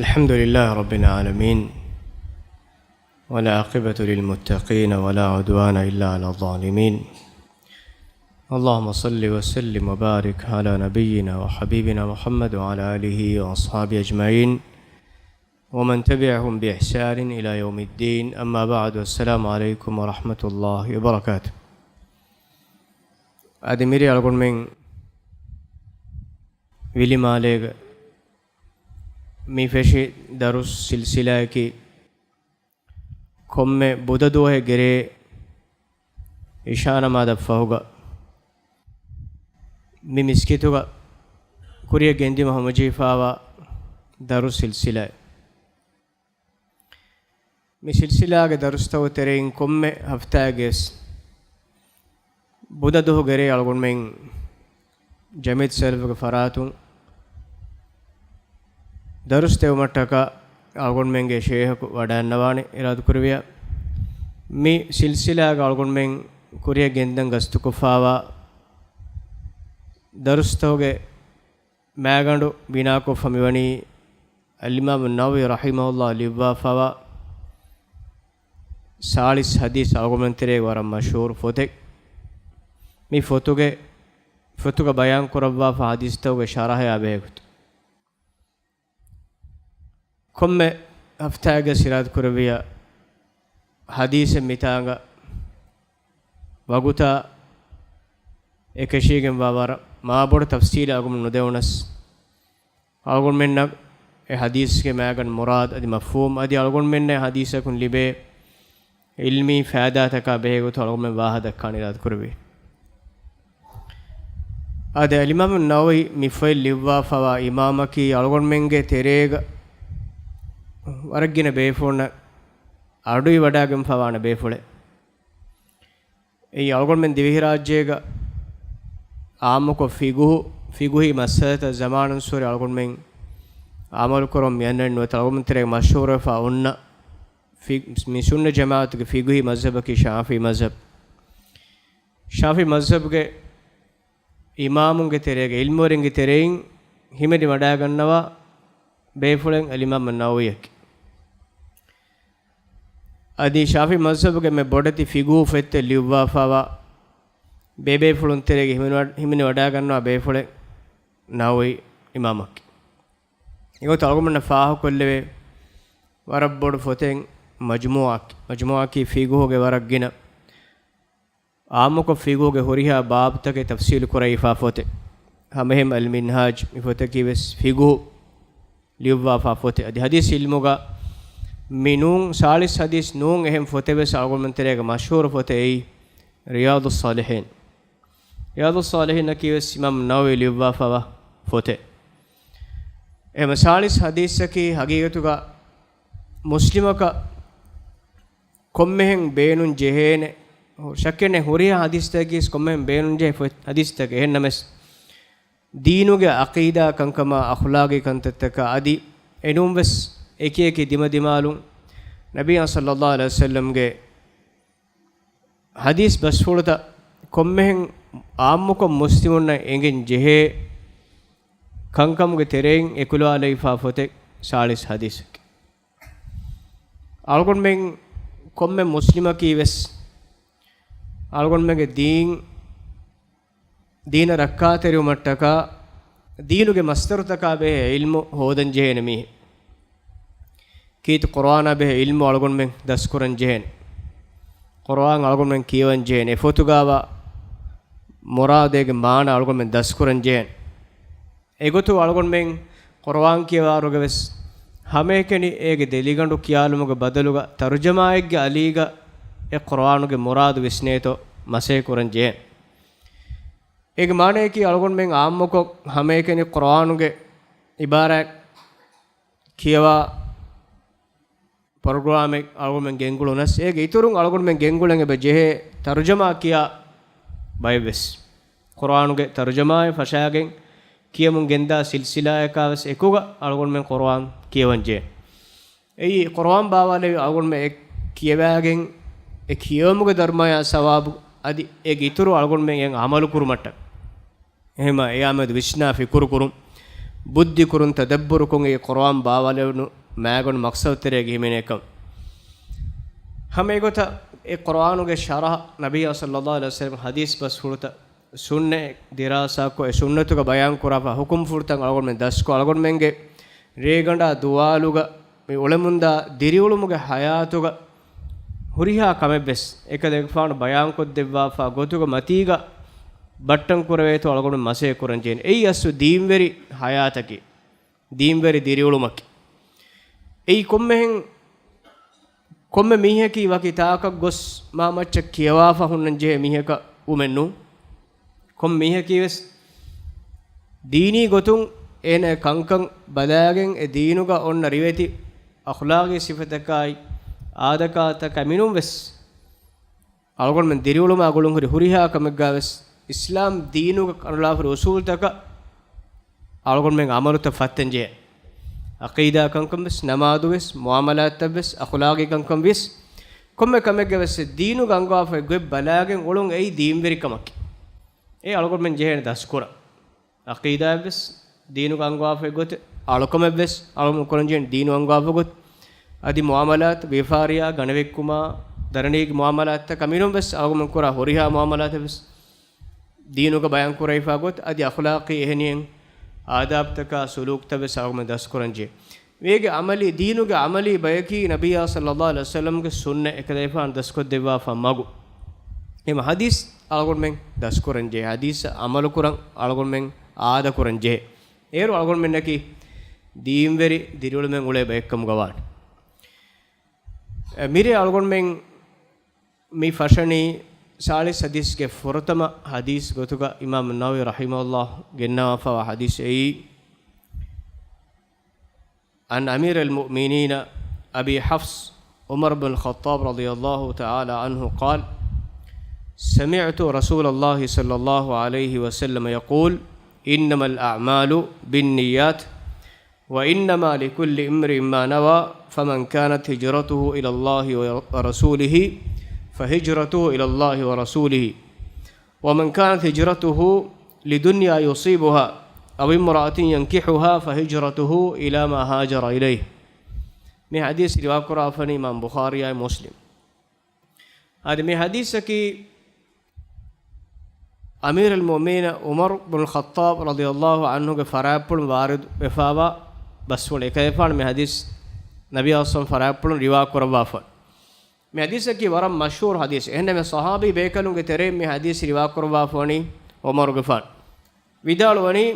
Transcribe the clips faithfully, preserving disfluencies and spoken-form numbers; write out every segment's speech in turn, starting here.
الحمد لله رب العالمين، والعاقبة للمتقين، ولا عدوان إلا على الظالمين. اللهم صل وسلم وبارك على نبينا وحبيبنا محمد وعلى آله وأصحابه أجمعين، ومن تبعهم بإحسان إلى يوم الدين. أما بعد، السلام عليكم ورحمة الله وبركاته. އަދި މިރޭ އަޅުގަނޑުމެން ވިލިމާލޭގަ މި ފެށި ދަރުސް ސިލްސިލާއަކީ، ކޮންމެ ބުދަ ދުވަހެއްގެ ރޭ އިޝާ ނަމާދަށް ފަހުގަ މި މިސްކިތުގަ ކުރިއަށް ގެންދިއުމަށް ހަމަޖެހިފައިވާ ދަރުސް ސިލްސިލާއެއް. މި ސިލްސިލާގެ ދަރުސްތަކުގެ ތެރެއިން ކޮންމެ ހަފްތާއެއްގެ ވެސް ބުދަ ދުވަހުގެ ރޭ އަޅުގަނޑުމެން ޖަމިއްޔަތު ސަލަފުގެ ފަރާތުން ދަރުސް ދެއްވުމަށްޓަކާ އަޅުގަނޑުމެންގެ ޝޭހަކު ވަޑައިގަންނަވާނެ އިރާދަކުރެއްވިޔާ. މި ސިލްސިލާގަ އަޅުގަނޑުމެން ކުރިއަށް ގެންދަން ގަސްތުކޮށްފައިވާ ދަރުސްތަކުގެ މާގަނޑު ބިނާކޮށްފަ މިވަނީ އަލްއިމާމު ނަވަވީ ރަޙިމަހުﷲ ލިޔުއްވާފައިވާ ސާޅީސް ޙަދީޘް އަޅުގަނޑުމެން ތެރޭގަ ވަރަށް މަޝްހޫރު ފޮތެއް. މި ފޮތުގެ، ފޮތުގަ ބަޔާން ކުރައްވާފަ ޙަދީޘްތަކުގެ ޝަރަޙަޔާ ބެހޭގޮތުން. ކޮންމެ ހަފްތާއެއްގަ އިރާދަ ކުރެއްވިޔާ ޙަދީޘެއް މިތާނގަ ވަގުތާ އެކަށީގެންވާ ވަރަށް މާބޮޑު ތަފްސީލެއް އަޅުގަނޑު ނުދެވުނަސް، އަޅުގަނޑުމެންނަށް އެ ޙަދީޘްގެ މާގަނޑު މުރާދު އަދި މަފްހޫމް އަދި އަޅުގަނޑުމެންނަށް ޙަދީޘަކުން ލިބޭ ޢިލްމީ ފައިދާތަކާ ބެހޭގޮތުން އަޅުގަނޑުމެން ވާހަކަ ދައްކާނެ އިރާދަކުރެއްވި. އާދެ، އަލްއިމާމު ނަވަވީ މި ފޮތް ލިޔުއްވާފައިވާ އިމާމަކީ އަޅުގަނޑުމެންގެ ތެރޭގަ ވަރަށް ގިނަ ބޭފުޅުންނަށް އަޑުއިވަޑައިގެންފަވާނެ ބޭފުޅެއް. އެއީ އަޅުގަނޑުމެން ދިވެހިރާއްޖޭގަ އާއްމުކޮށް ފިޤުހު، ފިޤުހީ މައްސަލަތައް ޒަމާނުއްސުރެ އަޅުގަނޑުމެން އަމަލުކުރަމުން މިއަންނަނީ ނުވަތަ އަޅުގަނޑުމެން ތެރޭގަ މަޝްހޫރުވެފަ އޮންނަ ފި-، މި ސުންނަ ޖަމާޢަތުގެ ފިޤުހީ މަޒްހަބަކީ ޝާފިޢީ މަޒްހަބް. ޝާފިޢީ މަޒްހަބުގެ އިމާމުންގެ ތެރޭގަ، ޢިލްމުވެރިންގެ ތެރެއިން ހިމެނިވަޑައިގަންނަވާ ބޭފުޅެއް އަލްއިމާމު ނަވަވީއަކީ. އަދި ޝާފިޢީ މަޒްހަބުގެ މެ ބޮޑެތި ފިޤުހު ފޮތްތައް ލިޔުއްވާފައިވާ ބޭބޭފުޅުން ތެރޭގަ ހިމެނިވަ-، ހިމެނިވަޑައިގަންނަވާ ބޭފުޅެއް ނަވަވީ އިމާމަކީ. އެގޮތަށް އަޅުގަނޑުމެންނަށް ފާހަގަކޮށްލެވޭ ވަރަށް ބޮޑު ފޮތެއް މަޖްމޫޢާއަކީ. މަޖްމޫޢާއަކީ ފިޤުހުގެ ވަރަށް ގިނަ އާއްމުކޮށް ފިޤުހުގެ ހުރިހާ ބާބުތަކެއް ތަފްޞީލު ކުރެވިފާ ފޮތެއް. ހަމައެހެން އަލްމިންހާޖް މި ފޮތަކީ ވެސް ފިޤުހު ލިޔުއްވާފާ ފޮތެއް. އަދި ޙަދީޘް ޢިލްމުގަ މި ނޫން، ސާޅީސް ޙަދީޘް ނޫން އެހެން ފޮތެއް ވެސް އަޅުގަނޑުމެން ތެރޭގަ މަޝްހޫރު ފޮތެއް އެއީ ރިޔާޟުއްޞާލިޙީން. ރިޔާޟުއްޞާލިޙީނަކީ ވެސް އިމާމު ނަވަވީ ލިޔުއްވާފާވާ ފޮތެއް. އެހެން ސާޅީސް ޙަދީޘަކީ ޙަޤީޤަތުގަ މުސްލިމަކަށް ކޮންމެހެން ބޭނުން ޖެހޭނެ، ޝައްކެއް ނެތް ހުރިހާ ޙަދީޘްތަކަކީ ވެސް ކޮންމެހެން ބޭނުން ޖެހޭ ފޮތް ޙަދީޘްތަކެއް. އެހެންނަމަވެސް، ދީނުގެ ޢަޤީދާ ކަންކަމާ، އަޚްލާގީ ކަންތައްތަކާ އަދި އެނޫންވެސް އެކި އެކި ދިމަދިމާލުން ނަބިއްޔާ ޞައްލައްލާހު ޢަލައިހި ވަސައްލަމްގެ ޙަދީޘް ބަސްފުޅުތައް ކޮންމެހެން ޢާއްމުކޮށް މުސްލިމުންނަށް އެނގެން ޖެހޭ ކަންކަމުގެ ތެރެއިން އެކުލަވާލެވިފާ ފޮތެއް ސާޅީސް ޙަދީޘަކީ. އަޅުގަނޑުމެން ކޮންމެ މުސްލިމަކީ ވެސް އަޅުގަނޑުމެންގެ ދީން، ދީނަށް ރައްކާތެރިވުމަށްޓަކާ ދީނުގެ މަޞްދަރުތަކާ ބެހޭ ޢިލްމު ހޯދަން ޖެހޭނެ މީހެއް. ކީރިތި ޤުރުއާނާ ބެހޭ ޢިލްމު އަޅުގަނޑުމެން ދަސްކުރަން ޖެހޭނެ. ޤުރުއާން އަޅުގަނޑުމެން ކިޔަވަން ޖެހޭނެ. އެ ފޮތުގައިވާ މުރާދުގެ މާނަ އަޅުގަނޑުމެން ދަސްކުރަން ޖެހޭނެ. އެގޮތުން އަޅުގަނޑުމެން ޤުރުއާން ކިޔަވާއިރުގަ ވެސް ހަމައެކަނި އޭގެ ދެލިގަނޑު ކިޔާލުމުގެ ބަދަލުގަ ތަރުޖަމާއެއްގެ އަލީގަ އެ ޤުރުއާނުގެ މުރާދު ވިސްނޭތޯ މަސައްކަތް ކުރަން ޖެހޭނެ. އޭގެ މާނަޔަކީ އަޅުގަނޑުމެން ޢާއްމުކޮށް ހަމައެކަނި ޤުރުއާނުގެ ޢިބާރާތް ކިޔަވާ ޕްރޮގްރާމެއް އަޅުގަނޑުމެން ގެންގުޅުނަސް، އޭގެ އިތުރުން އަޅުގަނޑުމެން ގެންގުޅެން އެބަ ޖެހޭ ތަރުޖަމާ ކިޔާ ބައެއްވެސް. ޤުރުއާނުގެ ތަރުޖަމާއެއް ފަށާގެން ކިޔަމުން ގެންދާ ސިލްސިލާއަކާ ވެސް އެކުގަ އަޅުގަނޑުމެން ޤުރުއާން ކިޔަވަން ޖެހޭ. އެއީ، ޤުރުއާން ބާވާލެވި އަޅުގަނޑުމެން އެ ކިޔަވާގެން، އެ ކިޔެވުމުގެ ދަރުމަޔާ ސަވާބު އަދި އޭގެ އިތުރު އަޅުގަނޑުމެން އެއަށް ޢަމަލު ކުރުމަށްޓަކާ. އެހެމަ އެއާމެދު ވިސްނާ ފިކުރު ކުރުން. ބުއްދި ކުރުން ތަދައްބުރުކޮށް އެ ޤުރުއާން ބާވައިލެވުނު މައިގަނޑު މަޤްޞަދު ތެރޭގަ ހިމެނޭކަން. ހަމަ އެގޮތަށް އެ ޤުރުއާނުގެ ޝަރަޙަ ނަބިއްޔާ ޞައްލައްލާހު ޢަލައިހި ވަސައްލަމް ޙަދީޘް ބަސްފުޅުތައް ސުންނަތް ދިރާސާކޮށް، އެ ސުންނަތުގަ ބަޔާން ކުރާފަ ޙުކުމްފުޅުތައް އަޅުގަނޑުމެން ދަސްކޮށް، އަޅުގަނޑުމެންގެ ރޭގަނޑާ ދުވާލުގަ މި އުޅެމުންދާ ދިރިއުޅުމުގެ ޙަޔާތުގަ ހުރިހާ ކަމެއްވެސް އެކަލޭގެފާނު ބަޔާންކޮށްދެއްވާފާ ގޮތުގަ މަތީގަ ބައްޓަން ކުރެވޭތޯ އަޅުގަނޑު މަސައްކަތް ކުރަން ޖެހޭނެ. އެއީ އަސްލު ދީންވެރި ޙަޔާތަކީ، ދީންވެރި ދިރިއުޅުމަކީ. އެއީ ކޮންމެހެން، ކޮންމެ މީހަކީ ވަކި ތާކަށް ގޮސް މާ މައްޗަށް ކިޔަވާފަ ހުންނަން ޖެހޭ މީހަކަށް ވުމެއް ނޫން. ކޮން މީހަކީވެސް ދީނީ ގޮތުން އޭނަ ކަންކަން ބަލާގެން އެ ދީނުގަ އޮންނަ ރިވެތި އަޚްލާގީ ސިފަތަކާއި އާދަކާތަކާ މިނޫން ވެސް އަޅުގަނޑުމެން ދިރިއުޅުމާ ގުޅުން ހުރި ހުރިހާ ކަމެއްގާވެސް އިސްލާމް ދީނުގަ ކަނުލާފަ ހުރި އުސޫލުތަކަށް އަޅުގަނޑުމެން ޢަމަލުތައް ފައްތަން ޖެހޭ. ޢަޤީދާ ކަންކަން ވެސް، ނަމާދު ވެސް، މުޢާމަލާތްތައް ވެސް، އަޚުލާގީ ކަންކަން ވެސް، ކޮންމެ ކަމެއްގަ ވެސް ދީނުގަ އަންގާފައި ގޮތް ބަލާގެން އުޅުން އެއީ ދީންވެރިކަމަކީ. އެ އަޅުގަނޑުމެން ޖެހޭނެ ދަސްކުރަން. ޢަޤީދާއެއް ވެސް ދީނުގަ އަންގާފައި ގޮތެއް، އަޅުކަމެއް ވެސް އަޅުގަނޑު ކުރަން ޖެހޭނެ ދީނު އަންގާފަ ގޮތް. އަދި މުޢާމަލާތު، ވިޔަފާރިޔާ، ގަނެވިއްކުމާ، ދަރަނީގެ މުޢާމަލާތްތައް ކަމިނުން ވެސް އަޅުގަނޑު ކުރާ ހުރިހާ މުޢާމަލާތެއް ވެސް ދީނުގަ ބަޔާން ކުރެވިފާ ގޮތް، އަދި އަޚްލާޤީ އެހެނިހެން އާދާބްތަކާ ސުލޫކްތައް ވެސް އަޅުގަނޑު ދަސްކުރަން ޖެހޭ. މީގެ ޢަމަލީ، ދީނުގެ ޢަމަލީ ބަޔަކީ ނަބިއްޔާ ޞައްލައްލާހު ޢަލައިހި ވަސައްލަމްގެ ސުންނަތް އެކަލޭގެފާނު ދަސްކޮށްދެއްވާފާ މަގު. އެހެން ޙަދީޘް އަޅުގަނޑުމެން ދަސްކުރަން ޖެހޭ، ޙަދީޘް ޢަމަލުކުރަން އަޅުގަނޑުމެން ޢާދަކުރަން ޖެހޭ. އޭރު އަޅުގަނޑުމެންނަކީ ދީންވެރި ދިރިއުޅުމެއް އުޅޭ ބައެއްކަމުގަ ވާނެ. އެ، މިރޭ އަޅުގަނޑުމެން މި ފަށަނީ ސާޅީސް ޙަދީޘްގެ ފުރަތަމަ ޙަދީޘް ގޮތުގަ އިމާމު ނަވަވީ ރަޙިމަހުﷲ ގެންނަވާފަވާ ޙަދީޘް އެއީ، عن أمير المؤمنين أبي حفص عمر بن الخطاب رضي الله تعالى عنه قال: سمعت رسول الله صلى الله عليه وسلم يقول: إنما الأعمال بالنيات، وإنما لكل امرئ ما نوى، فمن كانت هجرته إلى الله ورسوله فهجرته إلى الله ورسوله، ومن كانت هجرته لدنيا يصيبها أو امرأة ينكحها فهجرته إلى ما هاجر إليه. މި ޙަދީޘް ރިވާކުރާފަނީ އިމާމް ބުޚާރީއާއި މުސްލިމް. އަދި މި ޙަދީޘަކީ އަމީރުލް މުއުމިނީން ޢުމަރު ބުނުލް ޚައްޠާބް ރަޟިޔަﷲ ޢަންހުގެ ފަރާތްޕުޅުން ވާރިދު ވެފާވާ ބަސްފުޅެއް. އެކަލޭގެފާނު މި ޙަދީޘް ނަބީ އަލައިހިއްސަލާމް ފަރާތްޕުޅުން ރިވާ ކުރައްވާފަ. މި ޙަދީޘަކީ ވަރަށް މަޝްހޫރު ޙަދީޘެއް. އެހެންނަމަ ޞަޙާބީ ބޭކަލުންގެ ތެރެއިން މި ޙަދީޘް ރިވާ ކުރައްވާފަވަނީ ޢުމަރުގެފާނު. ވިދާޅުވަނީ،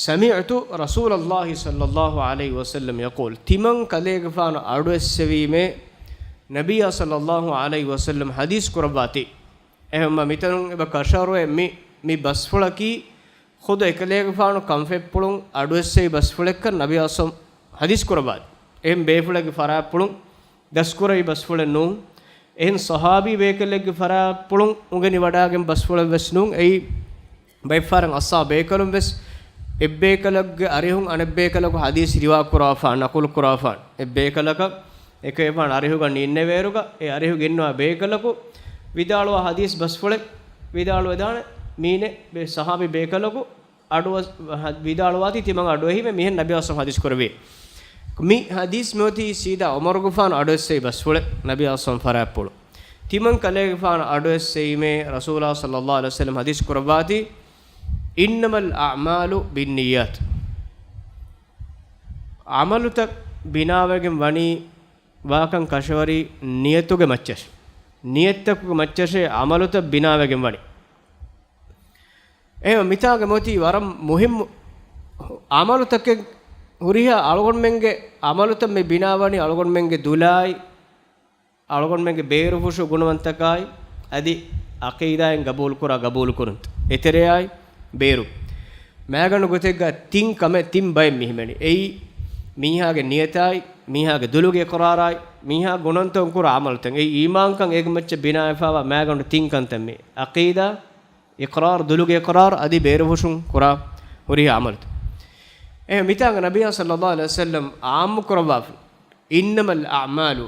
سمعت رسول الله صلى الله عليه وسلم يقول، ތިމަން ކަލޭގެފާނު އަޑުއެއްސެވީމޭ، ނަބިއްޔާ ޞައްލައްލާހު ޢަލައިހި ވަސައްލަމް ޙަދީޘް ކުރައްވާތީ. އެހެންމަ މިތަނުން އެބަ ކަށަވަރުވޭ މި، މި ބަސްފުޅަކީ ޚުދު އެކަލޭގެފާނު ކަންފަތްޕުޅުން އަޑުއެއްސެވި ބަސްފުޅެއްކަން ނަބިއްޔާ ޞައް ޙަދީޘް ކުރައްވާތީ. އެހެން ބޭފުޅެއްގެ ފަރާތްޕުޅުން ދަސްކުރެވި ބަސްފުޅެއް ނޫން. އެހެން ޞަޙާބީ ބޭކަލެއްގެ ފަރާތްޕުޅުން އުނގެނިވަޑާގެން ބަސްފުޅެއް ވެސް ނޫން. އެއީ ބައެއްފަހަރަށް އަޞްޙާބު ބޭކަލުން ވެސް އެއްބޭކަލަކުގެ އަރިހުން އަނެއްބޭކަލަކު ޙަދީޘް ރިވާ ކުރާފާން، ނަޤުލު ކުރާފާން. އެއްބޭކަލަކަށް އެކަލޭގެފާނު އަރިހުގަ ނީންނެވޭއިރުގަ އެ އަރިހުގަ އިންނަވާ ބޭކަލަކު ވިދާޅުވާ ޙަދީޘް ބަސްފުޅެއް ވިދާޅުވެދާނެ މީނެ ބޭ-، ޞަޙާބީ ބޭކަލަކު އަޑު ވިދާޅުވާތީ ތިމަން އަޑުއެހީމޭ މިހެން ނަބިއްޔާ ޞައް ޙަދީޘް ކުރެއްވި. މި ޙަދީޘް މިއޮތީ ސީދާ ޢުމަރުގެފާނު އަޑުއެއްސެވި ބަސްފުޅެއް، ނަބިއްޔާ ޞައް ފަރާތްޕުޅު. ތިމަން ކަލޭގެފާނު އަޑުއެއްސެވީމޭ ރަސޫލާ ޞައްލައްލާހު ޢަލައިހި ވަސައްލަމް ޙަދީޘް ކުރައްވާތީ، إنما الأعمال بالنيات. ޢަމަލުތައް ބިނާވެގެން ވަނީ ވާކަން ކަށަވަރީ ނިޔަތުގެ މައްޗަށް. ނިޔަތްތަކުގެ މައްޗަށޭ ޢަމަލުތައް ބިނާވެގެން ވަނީ. އެހެން މިތާގަ މިއޮތީ ވަރަށް މުހިއްމު ޢަމަލުތަކެއް. ހުރިހާ އަޅުގަނޑުމެންގެ ޢަމަލުތައް މި ބިނާވަނީ އަޅުގަނޑުމެންގެ ދުލާއި، އަޅުގަނޑުމެންގެ ބޭރުފުށު ގުނަވަންތަކާއި، އަދި ޢަޤީދާއިން ގަބޫލުކުރާ ގަބޫލުކުރުންތައް އެތެރެއާއި ބޭރު. މައިގަނޑު ގޮތެއްގަ ތިން ކަމެއް ތިން ބައެއް މި ހިމެނި. އެއީ މީހާގެ ނިޔަތާއި، މީހާގެ ދުލުގެ އިޤްރާރާއި، މީހާ ގުނަންތައް ކުރާ ޢަމަލުތައް. އެއީ އީމާންކަން އޭގެ މައްޗަށް ބިނާވެފާވާ މައިގަނޑު ތިން ކަންތައް މީ. ޢަޤީދާ، އިޤްރާރު، ދުލުގެ އިޤްރާރު، އަދި ބޭރުފުށުން ކުރާ ހުރިހާ ޢަމަލުތައް. އެހެން މިތާގަ ނަބިއްޔާ ޞައްލައްލާހު ޢަލައިހި ވަސައްލަމް ޢާއްމު ކުރައްވާފަ، إنما الأعمال،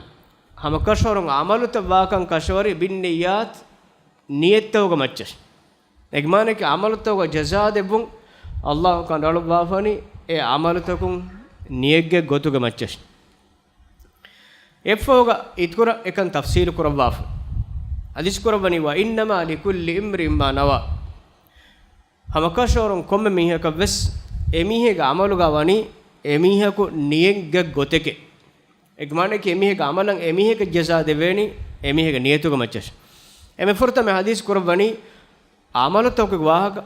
ހަމަކަށަވަރުން ޢަމަލުތައް ވާކަން ކަށަވަރީ، بالنيات، ނިޔަތްތަކުގެ މައްޗަށް. އޭގެ މާނައަކީ ޢަމަލުތަކުގަ ޖަޒާ ދެއްވުން، އައްލާހު ކަނޑައަޅުއްވާފަނީ އެ ޢަމަލުތަކުން ނިޔަތްގެ ގޮތުގެ މައްޗަށް. އެއަށްފަހުގަ އިތުރަށް އެކަން ތަފްސީލު ކުރައްވާފަ. ޙަދީޘް ކުރައްވަނީ، "وإنما لكل امرئ ما نوى." ހަމަކަށަވަރުން ކޮންމެ މީހަކަށްވެސް އެމީހެއްގެ ޢަމަލުގަ ވަނީ އެމީހަކު ނިޔަތްގެ ގޮތެކޭ. އޭގެ މާނައަކީ އެމީހެއްގެ ޢަމަލަށް އެމީހެއްގެ ޖަޒާ ދެވޭނީ އެމީހެއްގެ ނިޔަތުގެ މައްޗަށް. އެންމެ ފުރަތަމަ ޙަދީޘް ކުރައްވަނީ ޢަމަލުތަކުގެ ވާހަކަ،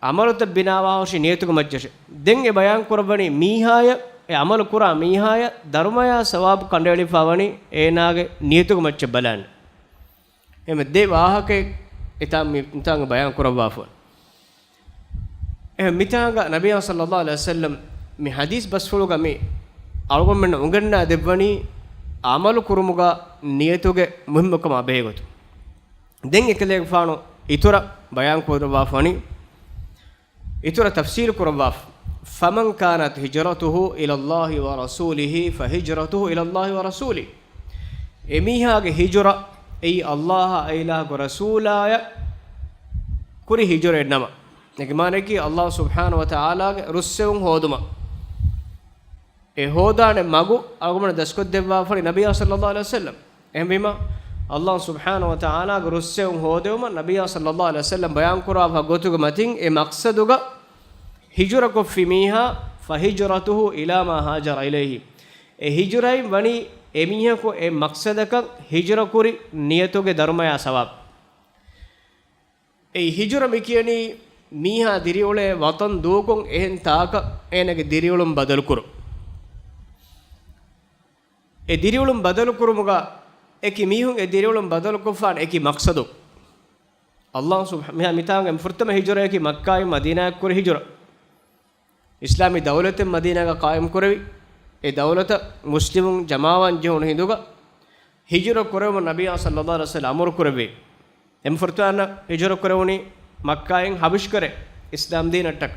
ޢަމަލުތައް ބިނާވާހުށި ނިޔަތުގެ މައްޗަށް. ދެން އެ ބަޔާން ކުރައްވަނީ މީހާޔަށް، އެ ޢަމަލު ކުރާ މީހާޔަށް ދަރުމަޔާ ސަވާބު ކަނޑައެޅިފަ ވަނީ އޭނާގެ ނިޔަތުގެ މައްޗަށް ބަލާން. އެމެ ދެ ވާހަކައެއް އެތާ މި-، މިތާނގަ ބަޔާން ކުރައްވާފަ. އެ މިތާނގަ ނަބިޔާ ޞައްލައްލާހު ޢަލައިހި ވަސައްލަމް މި ޙަދީޘް ބަސްފުޅުގަ މި އަޅުގަނޑުމެންނަށް އުނގަންނާ ދެއްވަނީ ޢަމަލު ކުރުމުގަ ނިޔަތުގެ މުހިއްމުކަމާ ބެހޭގޮތުން. ދެން އެކަލޭގެފާނު އިތުރަށް ބަޔާން ކުރައްވާފަ ވަނީ، އިތުރަށް ތަފްސީލު ކުރައްވާފަ. "فمن كانت هجرته إلى الله ورسوله فهجرته إلى الله ورسوله." އެމީހާގެ ހިޖުރަ އެއީ އައްލާހާ އެއިލާހުގެ ރަސޫލާޔަށް ކުރި ހިޖުރައެއް ނަމަ، އޭގެ މާނައަކީ އައްލާހު ސުބްޙާނަހު ވަތަޢާލާގެ ރުއްސެވުން ހޯދުމަށް. އެ ހޯދާނެ މަގު އަޅުގަނޑު ދަސްކޮށްދެއްވާފަނީ ނަބިޔާ ޞައްލައްލާހު ޢަލައިހި ވަސައްލަމް. އެހެންވީމަ، އައްލާހު ސުބްޙާނަހު ވަތަޢާލާގެ ރުއްސެވުން ހޯދެވުމަށް ނަބިޔާ ޞައްލައްލާހު ޢަލައިހި ވަސައްލަމް ބަޔާން ކުރާފަ ގޮތުގެ މަތިން އެ މަޤްޞަދުގަ ހިޖުރަކޮށްފި މީހާ، "فهجرته إلى ما هاجر إليه." އެ ހިޖުރައިން ވަނީ އެމީހަކު އެ މަޤްޞަދަކަށް ހިޖުރަކުރި ނިޔަތުގެ ދަރުމަޔާ ސަވާބު. އެއީ ހިޖުރަ މިކިޔަނީ މީހާ ދިރިއުޅޭ ވަޠަން ދޫކޮށް އެހެން ތާކަށް އޭނަގެ ދިރިއުޅުން ބަދަލުކުރުން. އެ ދިރިއުޅުން ބަދަލުކުރުމުގަ އެކި މީހުން އެ ދިރިއުޅުން ބަދަލުކޮށްފާނެ އެކި މަޤްޞަދު. އައްލާހު ސުބްޙާ-، މިހާ މިތާނގެ ފުރަތަމަ ހިޖުރަޔަކީ މައްކާއިން މަދީނާއަށް ކުރި ހިޖުރަ. އިސްލާމީ ދައުލަތެއް މަދީނާގަ ޤާއިމް ކުރެވި، އެ ދައުލަތަށް މުސްލިމުން ޖަމާވާން ޖެހުނު ހިނދުގަ، ހިޖުރަ ކުރެވުމަށް ނަބިއްޔާ ޞައްލައްލާހު ޢަލައިހި ވަސައްލަމް އަމުރު ކުރެއްވި. އެންމެ ފުރަތަމަ ހިޖުރަ ކުރެވުނީ މައްކާއިން ޙަބަޝްކަރަށް އިސްލާމްދީނަށްޓަކަ.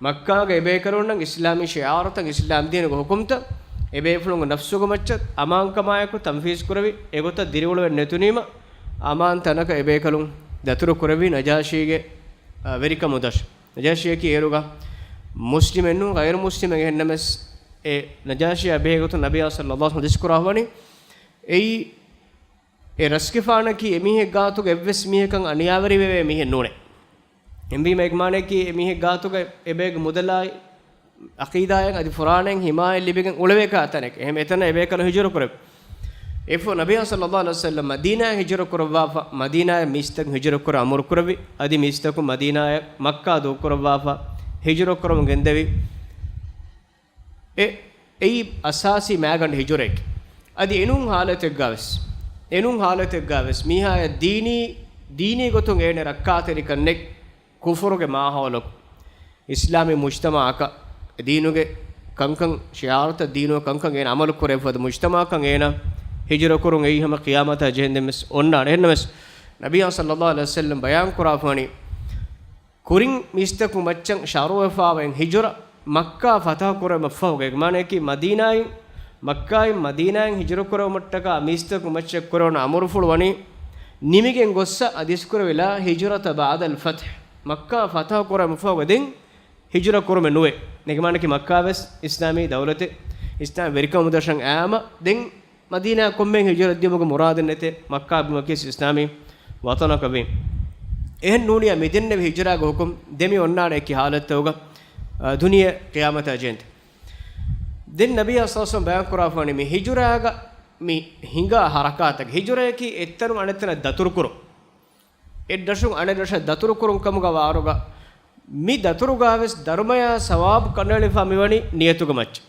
މައްކާގެ އެބޭކަލުންނަށް އިސްލާމީ ޝިޢާރުތައް، އިސްލާމްދީނުގެ ޙުކުމްތައް، އެބޭފުޅުންގެ ނަފްސުގެ މައްޗަށް އަމާންކަމާއެކު ތަންފީޒް ކުރެވި، އެގޮތަށް ދިރިއުޅުވެ ނެތުނީމަ، އަމާން ތަނަކަށް އެބޭކަލުން ދަތުރު ކުރެއްވި ނަޖާޝީގެ، އަ، ވެރިކަމު ދަށު. ނަޖާޝީއަކީ އޭރުގަ މުސްލިމެއް ނޫން، ޣައިރު މުސްލިމެއް. އެހެންނަމަސް އެ ނަޖާޝީއާ ބެހޭގޮތުން ނަބިއްޔާ ޞައްލައްލާހު ޢަލައިހި ވަސައްލަމް ޙަދީޘް ކުރައްވަނީ، އެއީ އެ ރަސްގެފާނަކީ އެމީހެއް ގާތުގަ އެއްވެސް މީހަކަށް އަނިޔާވެރިވެވޭ މީހެއް ނޫނޭ. އެހެންވީމަ އޭގެ މާނައަކީ އެމީހެއް ގާތުގަ އެބައޭގެ މުދަލާއި އަޤީދާއަށް އަދި ފުރާނައަށް ހިމާޔަތް ލިބިގެން އުޅެވޭކާ ތަނެއް. އެހެން އެތަނަށް އެބޭކަލުން ހިޖުރަ ކުރެވި. އެފޯ ނަބިއްޔާ ޞައްލައްލާހު ޢަލައިހި ވަސައްލަމް މަދީނާއަށް ހިޖުރަ ކުރައްވާފަ، މަދީނާއަށް މީސްތަކުން ހިޖުރަ ކުރަން އަމުރު ކުރެއްވި. އަދި މީސްތަކުން މަދީނާއަށް މައްކާ ދޫކުރައްވާފަ، ހިޖުރަ ކުރަމުން ގެންދެވި. އެ، އެއީ އަސާސީ މައިގަނޑު ހިޖުރައެކޭ. އަދި އެނޫން ޙާލަތެއްގަވެސް، އެނޫން ޙާލަތެއްގަވެސް މީހާޔަށް ދީނީ، ދީނީ ގޮތުން އޭނަ ރައްކާތެރިކަން ނެތް، ކުފުރުގެ މާހައުލަކު، އިސްލާމީ މުޖްތަމަޢަކަށް ދީނުގެ ކަންކަން، ޝިޢާރުތައް، ދީނުގެ ކަންކަން އޭނަ ޢަމަލު ކުރެވިފަދަ މުޖްތަމަޢަކަށް އޭނަ ހިޖުރަ ކުރުން އެއީ ހަމަ ޤިޔާމަތާ ޖެހެންދެން ވެސް އޮންނާނެ. އެހެންނަމަވެސް ނަބިއްޔާ ޞައްލައްލާހު ޢަލައިހި ވަސައްލަމް ބަޔާން ކުރާފަވަނީ، ކުރިން މީސްތަކު މައްޗަށް ޝަރުޢުވެފާވައި ހިޖުރަ، މައްކާ ފަތަޙު ކުރުމަށްފަހުގައި، މާނައަކީ މަދީނާއިން، މައްކާއިން މަދީނާއިން ހިޖުރަ ކުރެވުމަށްޓަކާ މީސްތަކު މައްޗަށް ކުރެވުނު އަމުރުފުޅު ވަނީ ނިމިގެން ގޮއްސަ އަދިސްކުރެވި، ލާ ހިޖުރަތަ ބަޢްދަލް ފަތްޙި، މައްކާ ފަތަޙު ކުރުމަށްފަހުގަ ދެން ހިޖުރަ ކުރުމެއް ނުވޭ. އޭގެ މާނައަކީ މައްކާވެސް އިސްލާމީ ދައުލަތެއް، އިސްލާމް ވެރިކަމުދަށަށް އައިމަ ދެން މަދީނާ ކޮންމެހެން ހިޖުރަ ދިޔުމުގެ މުރާދެއް ނެތޭ، މައްކާ ބިމަކީ އިސްލާމީ ވަޠަނަކަށް ވީ. އެހެން ނޫނިއްޔާ މިދެންނެވި ހިޖުރާގެ ޙުކުމް ދެމި އޮންނާނެ އެކި ޙާލަތްތަކުގަ، އަ، ދުނިޔެ ޤިޔާމަތާ ޖެހެންދެން. ދެން ނަބިއްޔާ ޞައްލައްލާހު ޢަލައިހި ވަސައްލަމް ބަޔާން ކުރާފަވަނީ މި ހިޖުރާގަ މި ހިނގާ ޙަރަކާތަކީ، ހިޖުރަޔަކީ އެއްތަނުން އަނެއްތަނަށް ދަތުރުކުރުން. އެއްރަށުން އަނެއްރަށަށް ދަތުރުކުރުން ކަމުގަ ވާރުގަ، މި ދަތުރުގަވެސް ދަރުމަޔާ ސަވާބު ކަނޑައެޅިފަ މިވަނީ ނިޔަތުގެ މައްޗަށް.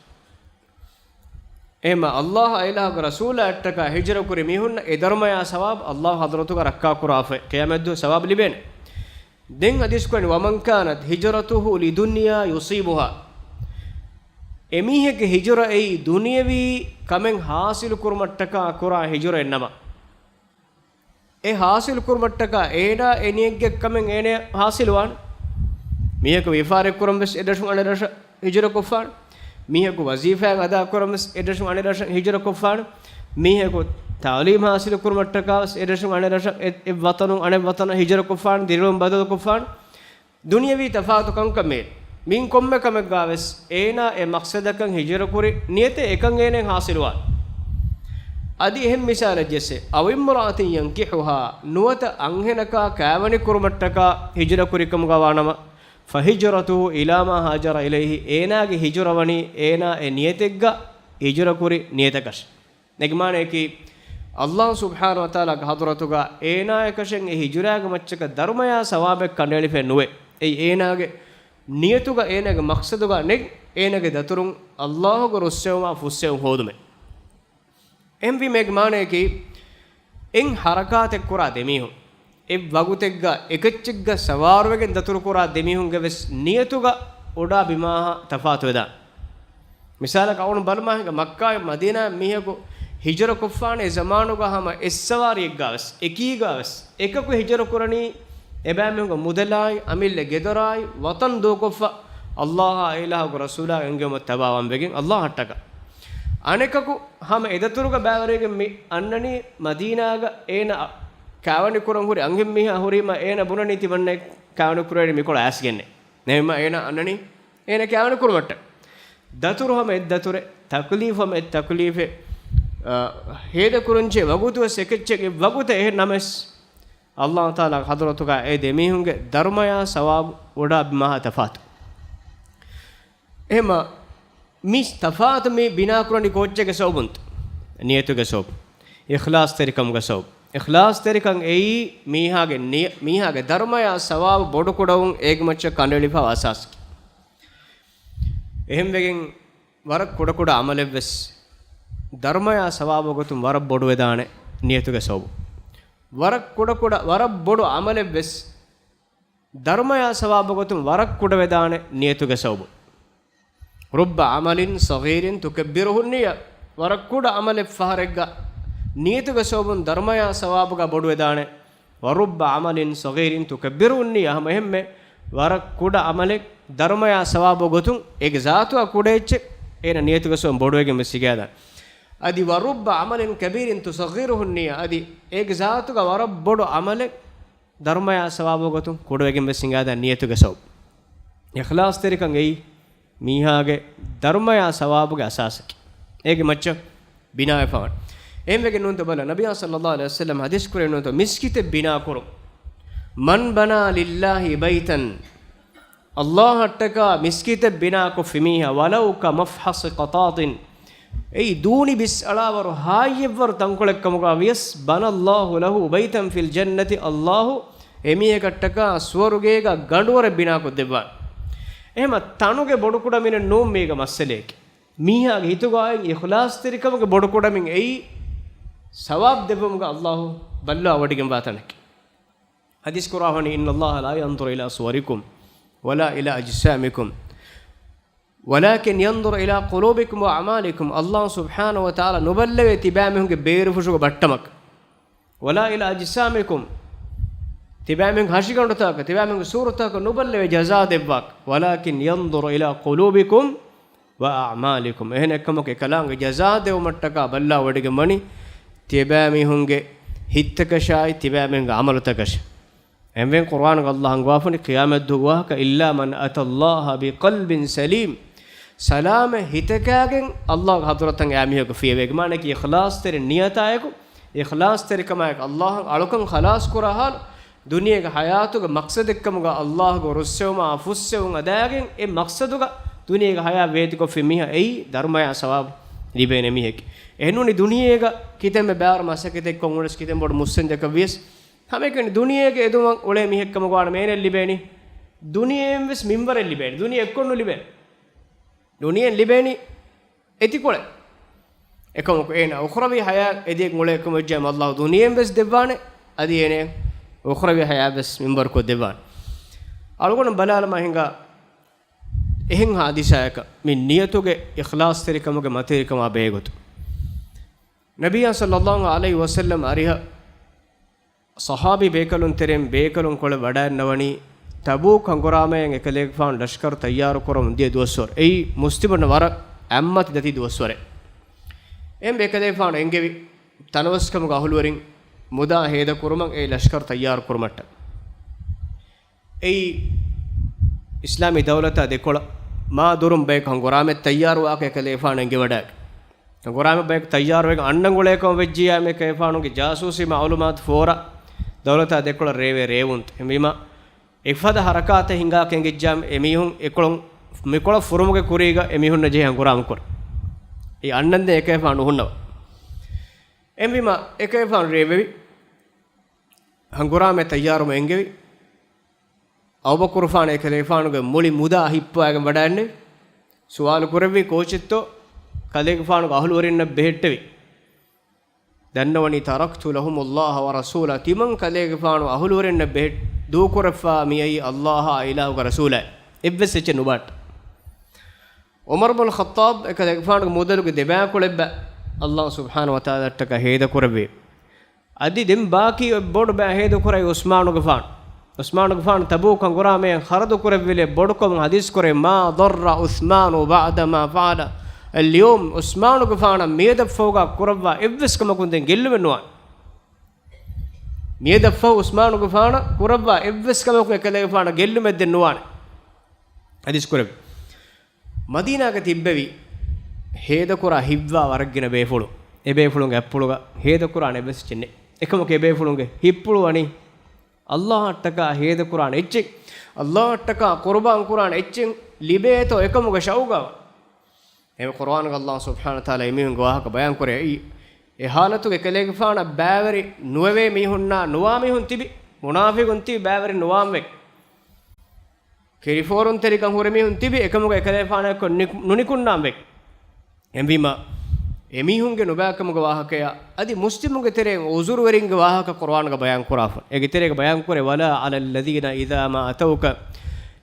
އެހެންމަ ﷲ އާއި ﷲގެ ރަސޫލާއަށްޓަކާ ހިޖުރަ ކުރި މީހުންނަށް އެ ދަރުމަޔާ ސަވާބު ﷲ ޙަޟްރަތުގަ ރައްކާ ކުރާފައި، ޤިޔާމަތްދުވަހު ސަވާބު ލިބޭނެ. ދެން ޙަދީޘް ކުރަނީ، "ومن كانت هجرته لدنيا يصيبها." އެމީހެއްގެ ހިޖުރައީ ދުނިޔަވީ ކަމެއް ޙާޞިލު ކުރުމަށްޓަކާ ކުރާ ހިޖުރައެއް ނަމަ، އެ ޙާޞިލު ކުރުމަށްޓަކާ އޭނާ އެ ނިޔަތްގެ ކަމެއް އޭނަޔަށް ޙާޞިލުވާނެ. މީހަކު ވިޔަފާރި ކުރަން ވެސް އެއްރަށުން އަނެއްރަށަށް ހިޖުރަ ކޮށްފާނެ. މީހަކު ވަޒީފާއެއް އަދާ ކުރަން ވެސް އެއްރަށުން އަނެއްރަށަށް ހިޖުރަ ކޮށްފާނެ. މީހަކު ތަޢުލީމް ޙާޞިލު ކުރުމަށްޓަކާ ވެސް އެއްރަށުން އަނެއްރަށަށް، އެ، އެއް ވަޠަނުން އަނެއް ވަޠަނަށް ހިޖުރަ ކޮށްފާނެ، ދިރިއުޅުން ބަދަލު ކޮށްފާނެ. ދުނިޔަވީ ތަފާތު ކަންކަން މޭ. މިން ކޮންމެ ކަމެއްގާވެސް އޭނާ އެ މަޤްޞަދަކަށް ހިޖުރަކުރި ނިޔަތެއް އެކަން އޭނައަށް ޙާޞިލުވާނެ. އަދި އެހެން މިސާލެއް ޖެއްސެ، أو امرأة ينكحها، ނުވަތަ އަންހެނަކާ ކާވެނި ކުރުމަށްޓަކާ ހިޖުރަކުރި ކަމުގަ ވާނަމަ، فهجرته إلى ما هاجر إليه، އޭނާގެ ހިޖުރަ ވަނީ އޭނާ އެ ނިޔަތެއްގަ ހިޖުރަކުރި ނިޔަތަކަށް. އޭގެ މާނަޔަކީ، ﷲ ސުބްޙާނަހު ވަތަޢާލާގެ ޙަޟްރަތުގަ އޭނާޔަކަށެއް އެ ހިޖުރާގެ މައްޗަކަށް ދަރުމަޔާ ސަވާބެއް ކަނޑައެޅިފައެއް ނުވޭ. އެއީ އޭނާގެ ނިޔަތުގަ، އޭނާގެ މަޤްޞަދުގަ ނެތް، އޭނާގެ ދަތުރުން ﷲގެ ރުއްސެވުމާ ފުއްސެވުން ހޯދުމެއް. އެހެންވީމަ އޭގެ މާނަޔަކީ، އެއް ޙަރަކާތެއް ކުރާ ދެމީހުން، އެއް ވަގުތެއްގަ އެކައްޗެއްގަ ސަވާރުވެގެން ދަތުރުކުރާ ދެމީހުންގެ ވެސް ނިޔަތުގަ އުޑާ ބިމާހާ ތަފާތުވެދާނެ. މިސާލަކަށް އަޅުން ބަލަމާ ހިނގާ، މައްކާއިން މަދީނާއަށް މީހަކު ހިޖުރަކޮށްފާނެ ޒަމާނުގަ ހަމަ އެއްސަވާރިއެއްގަވެސް، އެކީގަވެސް އެކަކު ހިޖުރަކުރަނީ އެބައިމީހުންގެ މުދަލާއި، އަމިއްލަ ގެދޮރާއި، ވަޠަން ދޫކޮށްފަ، ﷲއާ އެއިލާހުގެ ރަސޫލާ އެންގެވުމަށް ތަބާވާން ވެގެން ﷲއަށްޓަކާ. އަނެކަކު ހަމަ އެދަތުރުގަ ބައިވެރިވެގެން މި އަންނަނީ މަދީނާގަ އޭނަ ކާވެނި ކުރަން ހުރި އަންހެން މީހާ ހުރީމަ އޭނަ ބުނަނީ ތިމަންނަ ކާވެނި ކުރެވޭނީ މިކޮޅަށް އައިސްގެންނޭ. ނެހެމަ އޭނަ އަންނަނީ އޭނަ ކާވެނި ކުރުމަށްޓަ. ދަތުރު ހަމަ އެއްދަތުރެއް، ތަކުލީފު ހަމަ އެއްތަކުލީފެއް، އަ، ހޭދަކުރަންޖެހޭ ވަގުތުވެސް އެކެއްޗެއް އެއްވަގުތެއް އެހެން ނަމަވެސް، ﷲ ތަޢާލާގެ ޙަޟްރަތުގަ އެ ދެމީހުންގެ ދަރުމަޔާ ސަވާބު އުޑާ ބިމާހާ ތަފާތު. އެހެމަ މި ތަފާތު މި ބިނާކުރަނީ ކޯއްޗެއްގެ ސަބަބުންތަ؟ ނިޔަތުގެ ސަބަބު. އިޚްލާޞްތެރިކަމުގެ ސަބަބު. އިޚްލާޞްތެރިކަން އެއީ މީހާގެ ނިޔަ-، މީހާގެ ދަރުމަޔާ ސަވާބު ބޮޑުކުޑަވުން އޭގެ މައްޗަށް ކަނޑައެޅިފައިވާ އަސާސަކީ. އެހެންވެގެން ވަރަށް ކުޑަކުޑަ އަމަލެއްވެސް ދަރުމަޔާ ސަވާބު ގޮތުން ވަރަށް ބޮޑުވެދާނެ ނިޔަތުގެ ސަބަބު. ވަރަށް ކުޑަކުޑަ، ވަރަށް ބޮޑު އަމަލެއްވެސް ދަރުމަޔާ ސަވާބު ގޮތުން ވަރަށް ކުޑަވެދާނެ ނިޔަތުގެ ސަބަބު. رب عمل صغير تكبره النية. ވަރަށް ކުޑަ އަމަލެއް ފަހަރެއްގަ ނިޔަތުގެ ސަބަބުން ދަރުމަޔާ ސަވާބުގަ ބޮޑުވެދާނެ. ورب عمل صغير تكبره النية. ހަމަ އެހެންމެ ވަރަށް ކުޑަ އަމަލެއް ދަރުމަޔާ ސަވާބު ގޮތުން އޭގެ ޒާތުއާ ކުޑަ އެއްޗެއް އޭނަ ނިޔަތުގެ ސަބަބުން ބޮޑުވެގެން ވެސް ހިނގާދާނެ. އަދި ورب عمل كبير تصغره النية. އަދި އޭގެ ޒާތުގަ ވަރަށް ބޮޑު އަމަލެއް ދަރުމަޔާ ސަވާބު ގޮތުން ކުޑަވެގެން ވެސް ހިނގާދާނެ ނިޔަތުގެ ސަބަބުން. އިޚްލާޞްތެރިކަން އެއީ މީހާގެ ދަރުމަޔާ ސަވާބުގެ އަސާސަކީ. އޭގެ މައްޗަށް ބިނާވެފަވާނެ. އެހެންވެގެން ނޫންތަ ބަލަ، ނަބިއްޔާ ޞައްލައްލާހު ޢަލައިހި ވަސައްލަމަ ޙަދީޘް ކުރެއްވި ނޫންތަ، މިސްކިތެއް ބިނާކުރުން. من بنى لله بيتا، ﷲ އަށްޓަކާ މިސްކިތެއް ބިނާކޮށްފި މީހާ، ولو كمفحص قطاط، އެއީ ދޫނި ބިސްއަޅާވަރު ހާއްޔެއްވަރު ތަންކޮޅެއް ކަމުގަ ވިޔަސް، بنى الله له بيتا في الجنة، ﷲ އެމީހަކަށްޓަކާ ސުވަރުގޭގަ ގަނޑުވަރެއް ބިނާކޮށްދެއްވާނެ. އެހެމަ ތަނުގެ ބޮޑުކުޑަމިނެއް ނޫން މީގަ މައްސަލަޔަކީ. މީހާގެ ހިތުގައި އިޚްލާޞްތެރިކަމުގެ ބޮޑުކުޑަމިން އެއީ ސަވާބު ދެއްވުމުގަ ﷲ ބައްލަވާ ވޮޑިގެންވާ ތަނެކޭ. ޙަދީޘް ކުރާ ވަނީ، إن الله لا ينظر إلى صوركم ولا إلى أجسامكم ولكن ينظر إلى قلوبكم وأعمالكم. ﷲ ސުބްޙާނަހު ވަތަޢާލާ ނުބައްލަވޭ ތިބާމީހުންގެ ބޭރުފުށުގެ ބައްޓަމަކަށް. ولا إلى أجسامكم، ތިބާމީހުންގެ ހަށިގަނޑުތަކަކަށް، ތިބާމީހުންގެ ސޫރަތަކަކަށް ނުބައްލަވޭ ޖަޒާ ދެއްވާކަށް. ولكن ينظر إلى قلوبكم وأعمالكم. އެހެނެއްކަމަކު އެކަލާނގެ ޖަޒާ ދެވުމަށްޓަކާ ބައްލަވާ ވޮޑިގެން ވަނީ ތިބާމީހުންގެ ހިތްތަކަށާއި، ތިބާމީހުންގެ ޢަމަލުތަކަށް. އެންވެން ޤުރްއާނުގަ ﷲ ހަނގުވާފަނި ޤިޔާމަތްދުވަހަކަށް، إلا من أتى الله بقلب سليم، ސަލާމަތް ހިތަކާގެން ﷲގެ ޙަޟްރަތަށް އައި މީހަކު ފިޔަވޭ. މާނައަކީ އިޚްލާޞްތެރި ނިޔަތާއެކު، އިޚްލާޞްތެރިކަމާއެކު ﷲ އަށް އަޅުކަން ޚަލާޞް ކުރާ ޙާލު، ދުނިޔޭގެ ޙަޔާތުގެ މަޤްޞަދެއްކަމުގަ ﷲގެ ރުއްސެވުމާ ފުއްސެވުން އަދާގެން އެ މަޤްޞަދުގަ ދުނިޔޭގެ ޙަޔާތް ވޭތުކޮށްފި މީހާ އެއީ ދަރުމަޔާ ސަވާބު ލިބޭނެ މީހެކޭ. އެހެންނޫނީ ދުނިޔޭގަ ކިތަންމެ ބާރު މަސައްކަތެއްކޮށް އުޅެސް ކިތަން ބޮޑު މުއްސަނދިއަކަށް ވިޔަސް، ހަމައެކަނި ދުނިޔޭގެ އެދުމަށް އުޅޭ މީހެއްކަމުގަ ވާނަމަ އޭނައަށް ލިބޭނީ ދުނިޔެއިން ވެސް މިންވަރެއް ލިބޭނީ. ދުނިޔެ އެއްކޮށް ނުލިބޭނެ. ދުނިޔެއިން ލިބޭނީ އެތިކޮޅެއް. އެކަމަކު އޭނަ އުޚްރަވީ ޙަޔާތް އެދިޔަ އުޅޭ ކަމަށް ޖަމަ ﷲ ދުނިޔެއިން ވެސް ދެއްވާނެ. އަދި އޭނަ އުޚްރަވީ ޙަޔާތް ވެސް މިންވަރުކޮށް ދެއްވާނެ. އަޅުގަނޑު ބަލާލަމާ ހިނގާ އެހެން ޙާދިސާއަކަށް މި ނިޔަތުގެ އިޚްލާޞްތެރިކަމުގެ މަތިވެރިކަމާ ބެހޭގޮތުން. ނަބިއްޔާ ޞައްލައްލާހު ޢަލައިހި ވަސައްލަމަ އަރިހަށް ޞަޙާބީ ބޭކަލުން ތެރެއިން ބޭކަލުން ކޮޅެއް ވަޑައިންނަވަނީ ތަބޫކް ހަނގުރާމަޔަށް އެކަލޭގެފާނު ލަޝްކަރު ތައްޔާރު ކުރަމުން ދިޔަ ދުވަސްވަރު. އެއީ މުސްލިމުންނަށް ވަރަށް އެއްމަތި ދަތި ދުވަސްވަރެއް. އެހެން އެކަލޭގެފާނު އެންގެވި ތަނަވަސްކަމުގެ އަހުލުވެރިން މުދާ ހޭދަކުރުމަށް އެ ލަޝްކަރު ތައްޔާރު ކުރުމަށްޓަށް. އެއީ އިސްލާމީ ދައުލަތާ ދެކޮޅަށް މާ ދުރުން ބަޔަކު ހަނގުރާމައަށް ތައްޔާރުވާކަށް އެކަލޭގެފާނު އެންގިވަޑައިގެން. ހަނގުރާމަ ބަޔަކު ތައްޔާރުވެގެން އަންނަން އުޅޭކަމަށް ވެއްޖިއްޔާ މި އެކަލޭގެފާނުގެ ޖާސޫސީ މައުލޫމާތު ފޯރާ ދައުލަތާ ދެކޮޅަށް ރޭވޭ ރޭވުންތައް. އެހެންވީމާ އެފަދަ ހަރަކާތެއް ހިނގާކަށް އެނގިއްޖާ އެމީހުން އެކޮޅުން މިކޮޅަށް ފުރުމުގެ ކުރީގަ އެމީހުންނަށް ޖެހޭ ހަނގުރާމަ ކުރަން. އެ އަންނަންދެން އެކަލޭގެފާނު ނުހުންނަވާ. އެހެންވީމާ އެކަލޭގެފާނު ރޭވެވި. ހަނގުރާމައަށް ތައްޔާރުވަމުން އެންގެވި. އަބޫބަކުރުފާނަށް އެކަލޭގެފާނުގެ މުޅި މުދާ ހިއްޕަވައިގެން ވަޑައިގެންނެވި. ސުވާލު ކުރެއްވި ކޯޗެއްތޯ؟ ކަލޭގެފާނުގެ އަހުލުވެރިންނަށް ބެހެއްޓެވި. ދަންނަވަނީ، تركت لهم الله ورسوله، ތިމަން ކަލޭގެފާނު އަހުލުވެރިންނަށް ބެހެއް ދޫކުރައްވާ މިއައީ އައްލާހާ އިލާހުގެ ރަސޫލާ. އެއްވެސް އެއްޗެއް ނުބާއްޓާ. ޢުމަރު ބުނުލް ޚައްޠާބް އެކަލޭގެފާނުގެ މުދަލުގެ ދެބައިކުޅަ އެއްބައި އައްލާހު ސުބްޙާނަހު ވަތަޢާލާއަށްޓަކާ ހޭދަކުރެއްވި. އަދި ދެން ބާކީ އޮތް ބޮޑު ބައި ހޭދަކުރައި ޢުސްމާނުގެފާނު. ޢުސްމާނުގެފާނު ތަބޫކު ހަނގުރާމައަށް ޚަރަދު ކުރެއްވިލެއް ބޮޑުކަމުން ޙަދީޘް ކުރޭ، ما ضر عثمان بعد ما فعل اليوم، ޢުސްމާނުގެފާނަށް މިއަދަށް ފަހުގަ ކުރައްވާ އެއްވެސް ކަމަކުން ދެން ގެއްލުމެއް ނުވާނެ. މިއަދަށް ފަހު ޢުސްމާނުގެފާނަށް ކުރައްވާ އެއްވެސް ކަމަކުން އެކަލޭގެފާނަށް ގެއްލުމެއް ދެން ނުވާނެ. ޙަދީޘް ކުރެއްވި. މަދީނާގަ ތިއްބެވި ހޭދަކުރާ ހިތްވާ ވަރަށް ގިނަ ބޭފުޅުން. އެބޭފުޅުންގެ އަތްޕުޅުގަ ހޭދަކުރާނެ އެއްވެސް އެއްޗެއް ނެތް. އެކަމަކު އެބޭފުޅުންގެ ހިތްޕުޅު ވަނީ އައްލާހަށްޓަކާ ހޭދަކުރާނެ އެއްޗެއް، އައްލާހަށްޓަކާ ޤުރުބާން ކުރާނެ އެއްޗެއް ލިބޭތޯ އެކަމުގެ ޝައުގާ. އެހެން ޤުރުއާނުގަ އައްލާހު ސުބްޙާނަހު ވަތަޢާލާ އެމީހުންގެ ވާހަކަ ބަޔާން ކުރޭ. އެ، އެ ޙާލަތުގަ އެކަލޭގެފާނަށް ބައިވެރި ނުވެވޭ މީހުންނާ ނުވާ މީހުން ތިބި، މުނާފިޤުން ތިބި ބައިވެރި ނުވާން ވެ. ކިރިފޯރުންތެރިކަން ހުރި މީހުން ތިބި، އެކަމުގަ އެކަލޭފާނާއެއްކޮށް ނިކު-، ނުނިކުންނާން ވެ. އެހެންވީމާ، އެމީހުންގެ ނުބައިކަމުގެ ވާހަކަޔާ، އަދި މުސްލިމުންގެ ތެރެއިން ޢުޛުރުވެރިންގެ ވާހަކަ ޤުރުއާނުގަ ބަޔާން ކުރާފަ. އޭގެ ތެރޭގަ ބަޔާން ކުރޭ، ولا على الذين إذا ما أتوك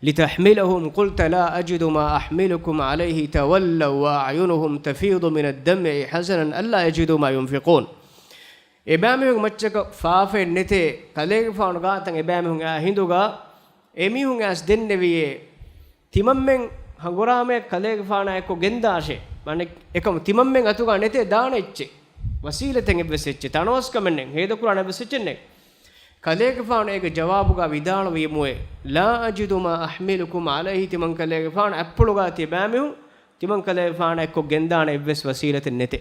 لتحملهم قلت لا أجد ما أحملكم عليه تولوا وأعينهم تفيض من الدمع حزنا ألا يجدوا ما ينفقون. އެބައިމީހުން މައްޗަކަށް ފާފައެއް ނެތޭ، ކަލޭގެފާނު ގާތަށް އެބައިމީހުން އާ ހިނދުގަ އެމީހުން އައިސް ދެންނެވިއޭ، ތިމަންމެން ހަނގުރާމައަށް ކަލޭގެފާނާ އެއްކޮށް ގެންދާށޭ. މާނަ އެކަމު ތިމަންމެން އަތުގަ ނެތޭ ދާނެ އެއްޗެއް. ވަސީލަތެއް އެއްވެސް އެއްޗެއް، ތަނަވަސްކަމެއް ނެތް، ހޭދަކުރާނެ އެއްވެސް އެއްޗެއް ނެތް. ކަލޭގެފާނު އޭގެ ޖަވާބުގަ ވިދާޅުވީމުއޭ، لا أجد ما أحملكم عليه، ތިމަން ކަލޭގެފާނު އަތްޕުޅުގަ ތިބާމީހުން ތިމަން ކަލޭގެފާނާ އެއްކޮށް ގެންދާނެ އެއްވެސް ވަސީލަތެއް ނެތޭ.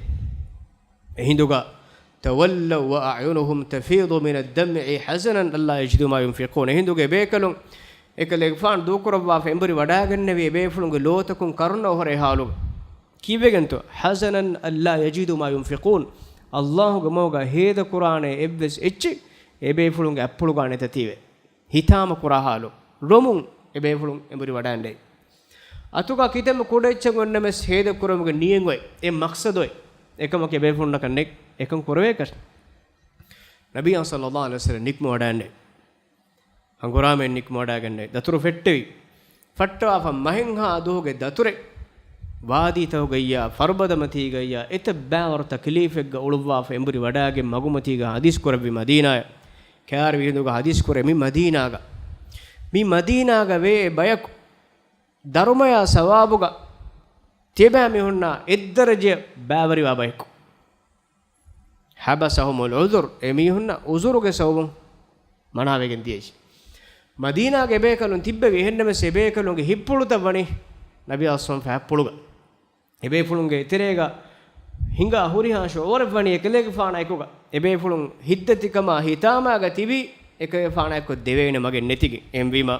އެހިނދުގަ، تولوا وأعينهم تفيض من الدمع حزنا ألا يجدوا ما ينفقون. އެހިނދުގަ އެބޭކަލުން އެކަލޭގެފާނު ދޫކުރައްވާފަ އެނބުރި ވަޑައިގެންނެވި އެބޭފުޅުންގެ ލޯތަކުން ކަރުނަ އޮހޮރޭ ހާލުގަ. ކީއްވެގެންތޯ؟ حزنا ألا يجدوا ما ينفقون. އައްލާހުގެ މަގުގަ ހޭދަކުރާނެ އެއްވެސް އެއްޗެއް އެބޭފުޅުންގެ އަތްޕުޅުގަ ނެތަތީވެ. ހިތާމަ ކުރާ ހާލު. ރޮމުން އެބޭފުޅުން އެނބުރި ވަޑައިގެންނެވި. އަތުގަ ކިތަންމެ ކުޑައެއްޗަކު އޮންނަމެސް ހޭދަކުރުމުގެ ނިޔަތް އޮތް، އެ މަޤްޞަދު އޮތް. އެކަމަކު އެބޭފުޅުންނަކަށް ނެތް އެކަން ކުރެވޭކަށް. ނަބިއްޔާ ޞައްލައްލާހު ޢަލައިހި ވަސައްލަމަ ނިކުމެވަޑައިގެންނެވި. ހަނގުރާމައެއް ނިކުމެވަޑައިގެންނެވި. ދަތުރު ފެއްޓެވި. ފައްޓަވާފަ މަހެއްހާ ދުވަހުގެ ދަތުރެއް. ވާދީތަކުގައްޔާ، ފަރުބަދަމަތީގައްޔާ، އެތައް ބައިވަރު ތަކްލީފެއްގަ އުޅުއްވާފަ އެނބުރި ވަޑައިގެން މަގުމަތީގަ ޙަދީޘް ކުރެއްވި މަދީނާއަށް. ކާރި ވިހިނދުގަ ޙަދީޘް ކުރޭ މި މަދީނާގަ. މި މަދީނާގަ ވޭ ބަޔަކު ދަރުމަޔާ ސަވާބުގަ ތިބާ މީހުންނާ އެއްދަރަޖަޔަށް ބައިވެރިވާ ބަޔަކު. حبسهم العذر، އެމީހުންނަށް ޢުޛުރުގެ ސަބަބުން މަނާވެގެން ދިޔައީ. މަދީނާގެ އެބޭކަލުން ތިއްބެވި، އެހެންނަމަވެސް އެބޭކަލުންގެ ހިތްޕުޅުތައް ވަނީ ނަބީ އަސްލަމް ފަހަށްޕުޅުގަ. އެބޭފުޅުންގެ ތެރޭގަ ހިނގާ ހުރިހާ ޝުޢޫރެއް ވަނީ އެކަލޭގެފާނާ އެކުގަ. އެބޭފުޅުން ހިތްދަތިކަމާ ހިތާމާގަ ތިބީ އެކަލޭގެފާނާ އެކު ދެވޭނެ މަގެއް ނެތިގެން. އެހެންވީމަ،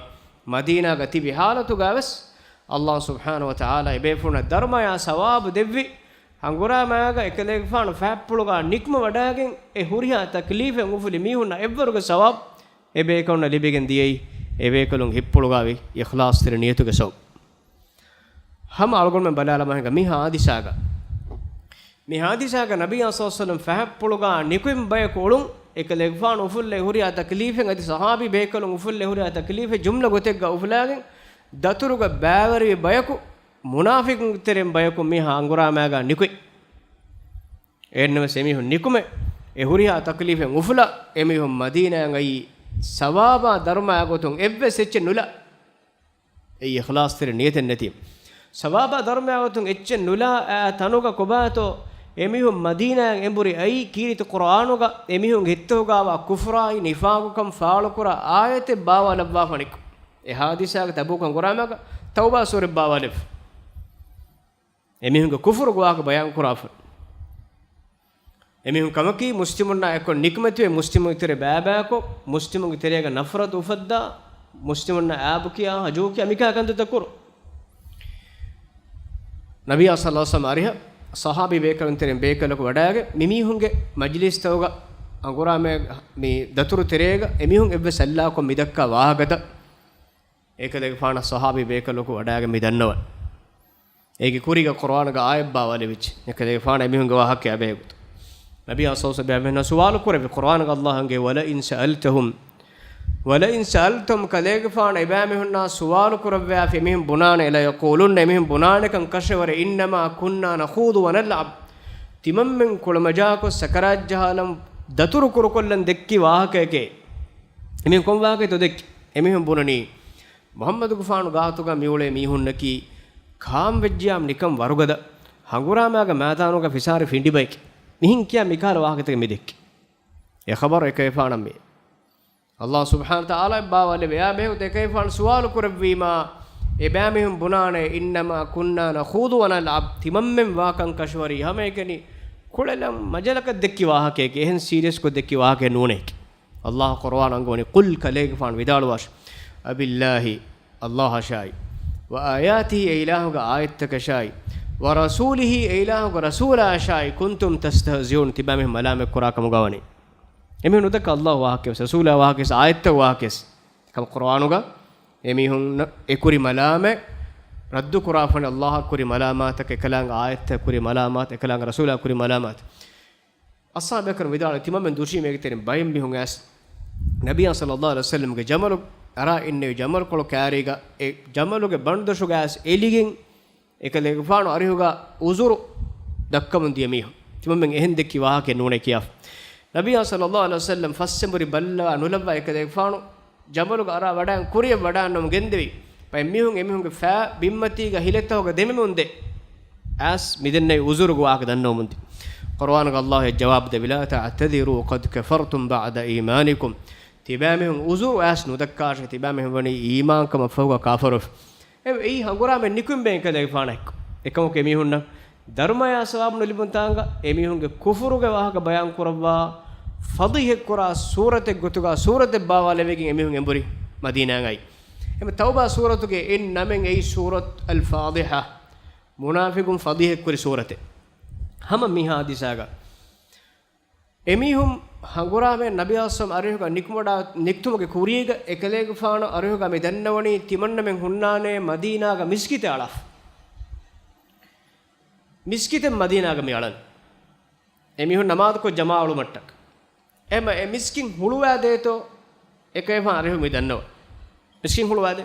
މަދީނާގަ ތިބި ޙާލަތުގަވެސް ﷲ ސުބްޙާނަހޫ ވަތަޢާލާ އެބޭފުޅުންނަށް ދަރުމަޔާ ސަވާބު ދެއްވި، ހަނގުރާމައިގަ އެކަލޭގެފާނު ފަހަށްޕުޅުގަ ނިކުމެވަޑައިގެން އެ ހުރިހާ ތަކްލީފެއް އުފުލި މީހުންނަށް އެއްވަރުގެ ސަވާބު އެބޭކަލުންނަށް ލިބިގެން ދިޔައީ، އެބޭކަލުން ހިތްޕުޅުގަވި އިޚްލާޞްތެރި ނިޔަތުގެ ސަބަބުން. ހަމަ އަޅުގަނޑުމެން ބަލާލަމާ ހިނގާ މި ޙާދިސާގަ، މި ޙާދިސާގަ ނަބިއްޔާ ޞައްލަﷲ ޢަލައިހި ވަސައްލަމަ ފަހަށްޕުޅުގަ ނިކުތް ބަޔަކު އުޅުން، އެކަލޭގެފާނު އުފުއްލޭ ހުރިހާ ތަކްލީފެއް އަދި ޞަޙާބީ ބޭކަލުން އުފުއްލޭ ހުރިހާ ތަކްލީފެއް ޖުމްލަ ގޮތެއްގަ އުފުލާގެން، ދަތުރުގަ ބައިވެރިވި ބަޔަކު، މުނާފިޤުންގެ ތެރެއިން ބަޔަކު މި ހަނގުރާމައިގަ ނިކުތް. އެހެންނަމަވެސް އެމީހުން ނިކުމެ، އެ ހުރިހާ ތަކްލީފެއް އުފުލާ، އެމީހުން މަދީނާއަށް އައީ ސަވާބާ ދަރުމަޔާ ގޮތުން އެއްވެސް އެއްޗެއް ނުލާ. އެއީ އިޚްލާޞްތެރި ނިޔަތެއް ނެތި. ސަވާބާ ދަރުމަޔާ ގޮތުން އެއްޗެއް ނުލާ އާ ތަނުގަ ކޮބާތޯ އެމީހުން މަދީނާއަށް އެނބުރި އައީ؟ ކީރިތި ޤުރުއާނުގަ އެމީހުންގެ ހިތްތަކުގަވާ ކުފުރާއި ނިފާޤުކަން ފާޅުކުރާ އާޔަތެއް ބާވާލައްވާފަ ނިކު. އެ ހާދިސާގެ ތަބޫކު ހަނގުރާމާގަ ތައުބާ ސޫރަތް ބާވާލެއްވި. އެމީހުންގެ ކުފުރުގެ ވާހަކަ ބަޔާން ކުރާފަ. އެމީހުން ކަމަކީ، މުސްލިމުންނާ އެއްކޮށް ނިކުމެތިވެ، މުސްލިމުން ތެރެ ބައިބައިކޮށް، މުސްލިމުންގެ ތެރޭގަ ނަފްރަތު އުފައްދާ، މުސްލިމުންނާ އާބުކިޔާ، ހަޖޫކިޔާ، މިކާ ކަންތައްތައް ކުރު. ނަބިއްޔާ ޞައްލަﷲ ޢަލައިހި ވަސައްލަމަ އަރިހަ ޞަޙާބީ ބޭކަލުން ތެރެއިން ބޭކަލަކު ވަޑައިގެން، މިމީހުންގެ މަޖިލީސްތަކުގަ އަނގުރާމަ މި ދަތުރު ތެރޭގަ އެމީހުން އެއްވެސް އައްލާކޮށް މިދައްކާ ވާހަކަތައް އެކަލޭގެފާނަށް ޞަޙާބީ ބޭކަލަކު ވަޑައިގެން މި ދަންނަވަން. އޭގެ ކުރީގަ ޤުރުއާނުގަ އާޔަތް ބާވާލެވިއްޖެ. އެކަލޭގެފާނަށް އެމީހުންގެ ވާހަކަ އެބައިގުތު. ނަބިއްޔާ ޞައްލަﷲ ޢަލައިހި ވަސައްލަމަ ސުވާލު ކުރެއްވި ޤުރުއާނުގަ އައްލާހު އަންގައި، "وَلَئِن سَأَلْتَهُمْ، وَلَئِن سَأَلْتَهُمْ" ކަލޭގެފާނަށް އެބައިމީހުންނާ ސުވާލު ކުރައްވާފި އެމީހުން ބުނާނެ، "لَيَقُولُنَّ" އެމީހުން ބުނާނެކަން ކަށަވަރެއް، "إِنَّمَا كُنَّا نَخُوضُ وَنَلْعَبُ" ތިމަންމެން ކުޅަމަޖާކޮށް ސަކަރާތް ޖަހާލަން ދަތުރު ކުރުކޮށްލަން ދެއްކި ވާހަކައެކޭ. އެމީހުން ކޮން ވާހަކައެއްތޯ ދެއްކި؟ އެމީހުން ބުނަނީ، މުޙައްމަދުގެފާނު ގާތުގަ މިއުޅޭ މީހުންނަކީ ކާން ވެއްޖިޔާމު ނިކަން ވަރުގަދަ، ހަނގުރާމާގަ މައިދާނުގަ ފިސާރި ފިނޑި ބައެކޭ. މިހިން ކިޔާ މިކަހަލަ ވާހަކަތަކެއް މި ދެއްކި. އެ ޚަބަރު އެކަލޭގެފާނަށް މި އައްލާހު ސުބްޙާނަހު ވަތަޢާލާ އެއްބާވާލެވި. އެއާ ބެހޭގޮތުން އެކަލޭގެފާނު ސުވާލު ކުރެއްވީމާ، އެބައިމީހުން ބުނާނެ، "إِنَّمَا كُنَّا نَخُوضُ وَنَلْعَبُ" ތިމަންމެން ވާކަން ކަށަވަރީ ހަމައެކަނި ކުޅެލަން މަޖަލަކަށް ދެއްކި ވާހަކައެކޭ. އެހެން ސީރިއަސްކޮށް ދެއްކި ވާހަކައެއް ނޫނޭ. އައްލާހު ޤުރުއާނު އަންގަވަނީ، "قُلْ" ކަލޭގެފާނު ވިދާޅުވާށި، "أَبِاللَّهِ" އައްލާހަށާއި، "وَآيَاتِهِ" އެއިލާހުގެ އާޔަތްތަކަށާއި، "وَرَسُولِهِ" އެއިލާހުގެ ރަސޫލާއަށާއި، "كُنْتُمْ تَسْتَهْزِئُونَ" ތިބާމީހުން މަލާމަތްކުރާ ކަމުގަ ވަނީ. އެމީހުން ނުދައްކާ އައްލާހު ވާހަކަވެސް، ރަސޫލާ ވާހަކަވެސް، އާޔަތްތައް ވާހަކަވެސް. އެކަމަ ޤުރުއާނުގަ އެމީހުން އެކުރި މަލާމަތް ރައްދު ކުރާފަނި، އައްލާހަށް ކުރި މަލާމާތަކަށް، އެކަލާނގެ އާޔަތްތައް ކުރި މަލާމާތު، އެކަލާނގެ ރަސޫލާ ކުރި މަލާމާތު. އަޞްޙާބު ބޭކަލުން ވިދާޅުވި، ތިމަންމެން ދުށީ މީގެ ތެރެއިން ބައެއް މީހުން އައިސް ނަބިއްޔާ ޞައްލަﷲ ޢަލައިހި ވަސައްލަމްގެ ޖަމަލު އަރާ އިންނެވި، ޖަމަލުކޮޅު ކާރީގަ އެ ޖަމަލުގެ ބަނޑުދޮށުގަ އައިސް އެލިގެން އެކަލޭގެފާނު އަރިހުގަ ޢުޛުރު ދައްކަމުން ދިޔަ މީހުން. ތިމަންމެން އެހެން ދެއްކި ވާހަކައެއް ނޫނޭ ކިޔާފަ. ނަބިއްޔާ ޞައްލަﷲ ޢަލައިހި ވަސައްލަމް ފަސްއެނބުރި ބައްލަވާ ނުލައްވާ އެކަލޭގެފާނު ޖަމަލުގަ އަރާ ވަޑައިން ކުރިޔަށް ވަޑައިންނަމުން ގެންދެވި. ބައެއް މީހުން އެމީހުންގެ ފައި ބިންމަތީގަ ހިލަތަކުގަ ދެމެމުން ދެ އައިސް މިދެންނެވި ޢުޛުރުގެ ވާހަކަ ދަންނަވަމުން ދި. ޤުރުއާނުގަ އައްލާހު އެ ޖަވާބު ދެވި، "لَا تَعْتَذِرُوا قَدْ كَفَرْتُمْ بَعْدَ إِيمَانِكُمْ" ތިބާމީހުން ޢުޛުރު އައިސް ނުދައްކާށޭ، ތިބާމީހުން ވަނީ އީމާންކަމަށް ފަހުގަ ކާފަރުވެފަ. އެ، އެއީ ހަނގުރާމަ ނިކުމެ އެކަލޭގެފާނަކު. އެކަމަކު އެމީހުންނަށް ދަރުމަޔާ ސަވާބު ނުލިބުން ތާނގަ އެމީހުންގެ ކުފުރުގެ ވާހަކަ ބަޔާން ކުރައްވާ، ފަޟީޙަތްކުރާ ސޫރަތެއް ގޮތުގަ ސޫރަތެއް ބާވާލެވިގެން އެމީހުން އެނބުރި މަދީނާގައި. އެމަ ތައުބާ ސޫރަތުގެ އެއް ނަމެއް އެއީ ސޫރަތު އަލް ފާޟިޙާ. މުނާފިޤުން ފަޟީޙަތްކުރި ސޫރަތެއް. ހަމަ މި ހާދިސާގަ އެމީހުން ހަނގުރާމަ ނަބިއްޔާ ޞައްލަﷲ ޢަލައިހި ވަސައްލަމް އަރިހުގަ ނިކުމެ ވަޑައި، ނިކުތުމުގެ ކުރީގަ އެކަލޭގެފާނު އަރިހުގަ މި ދަންނަވަނީ ތިމަންނަމެން ހުންނާނޭ މަދީނާގަ މިސްކިތެއް އަޅާފަ. މިސްކިތެއް މަދީނާގަ މި އަޅަން. އެމީހުން ނަމާދުކޮށް ޖަމާ އުޅުމަށްޓަކަ. އެމަ އެ މިސްކިތް ހުޅުވާދޭތޯ؟ އެކަލޭގެފާނު އަރިހު މި ދަންނަވަ. މިސްކިތް ހުޅުވާދޭ.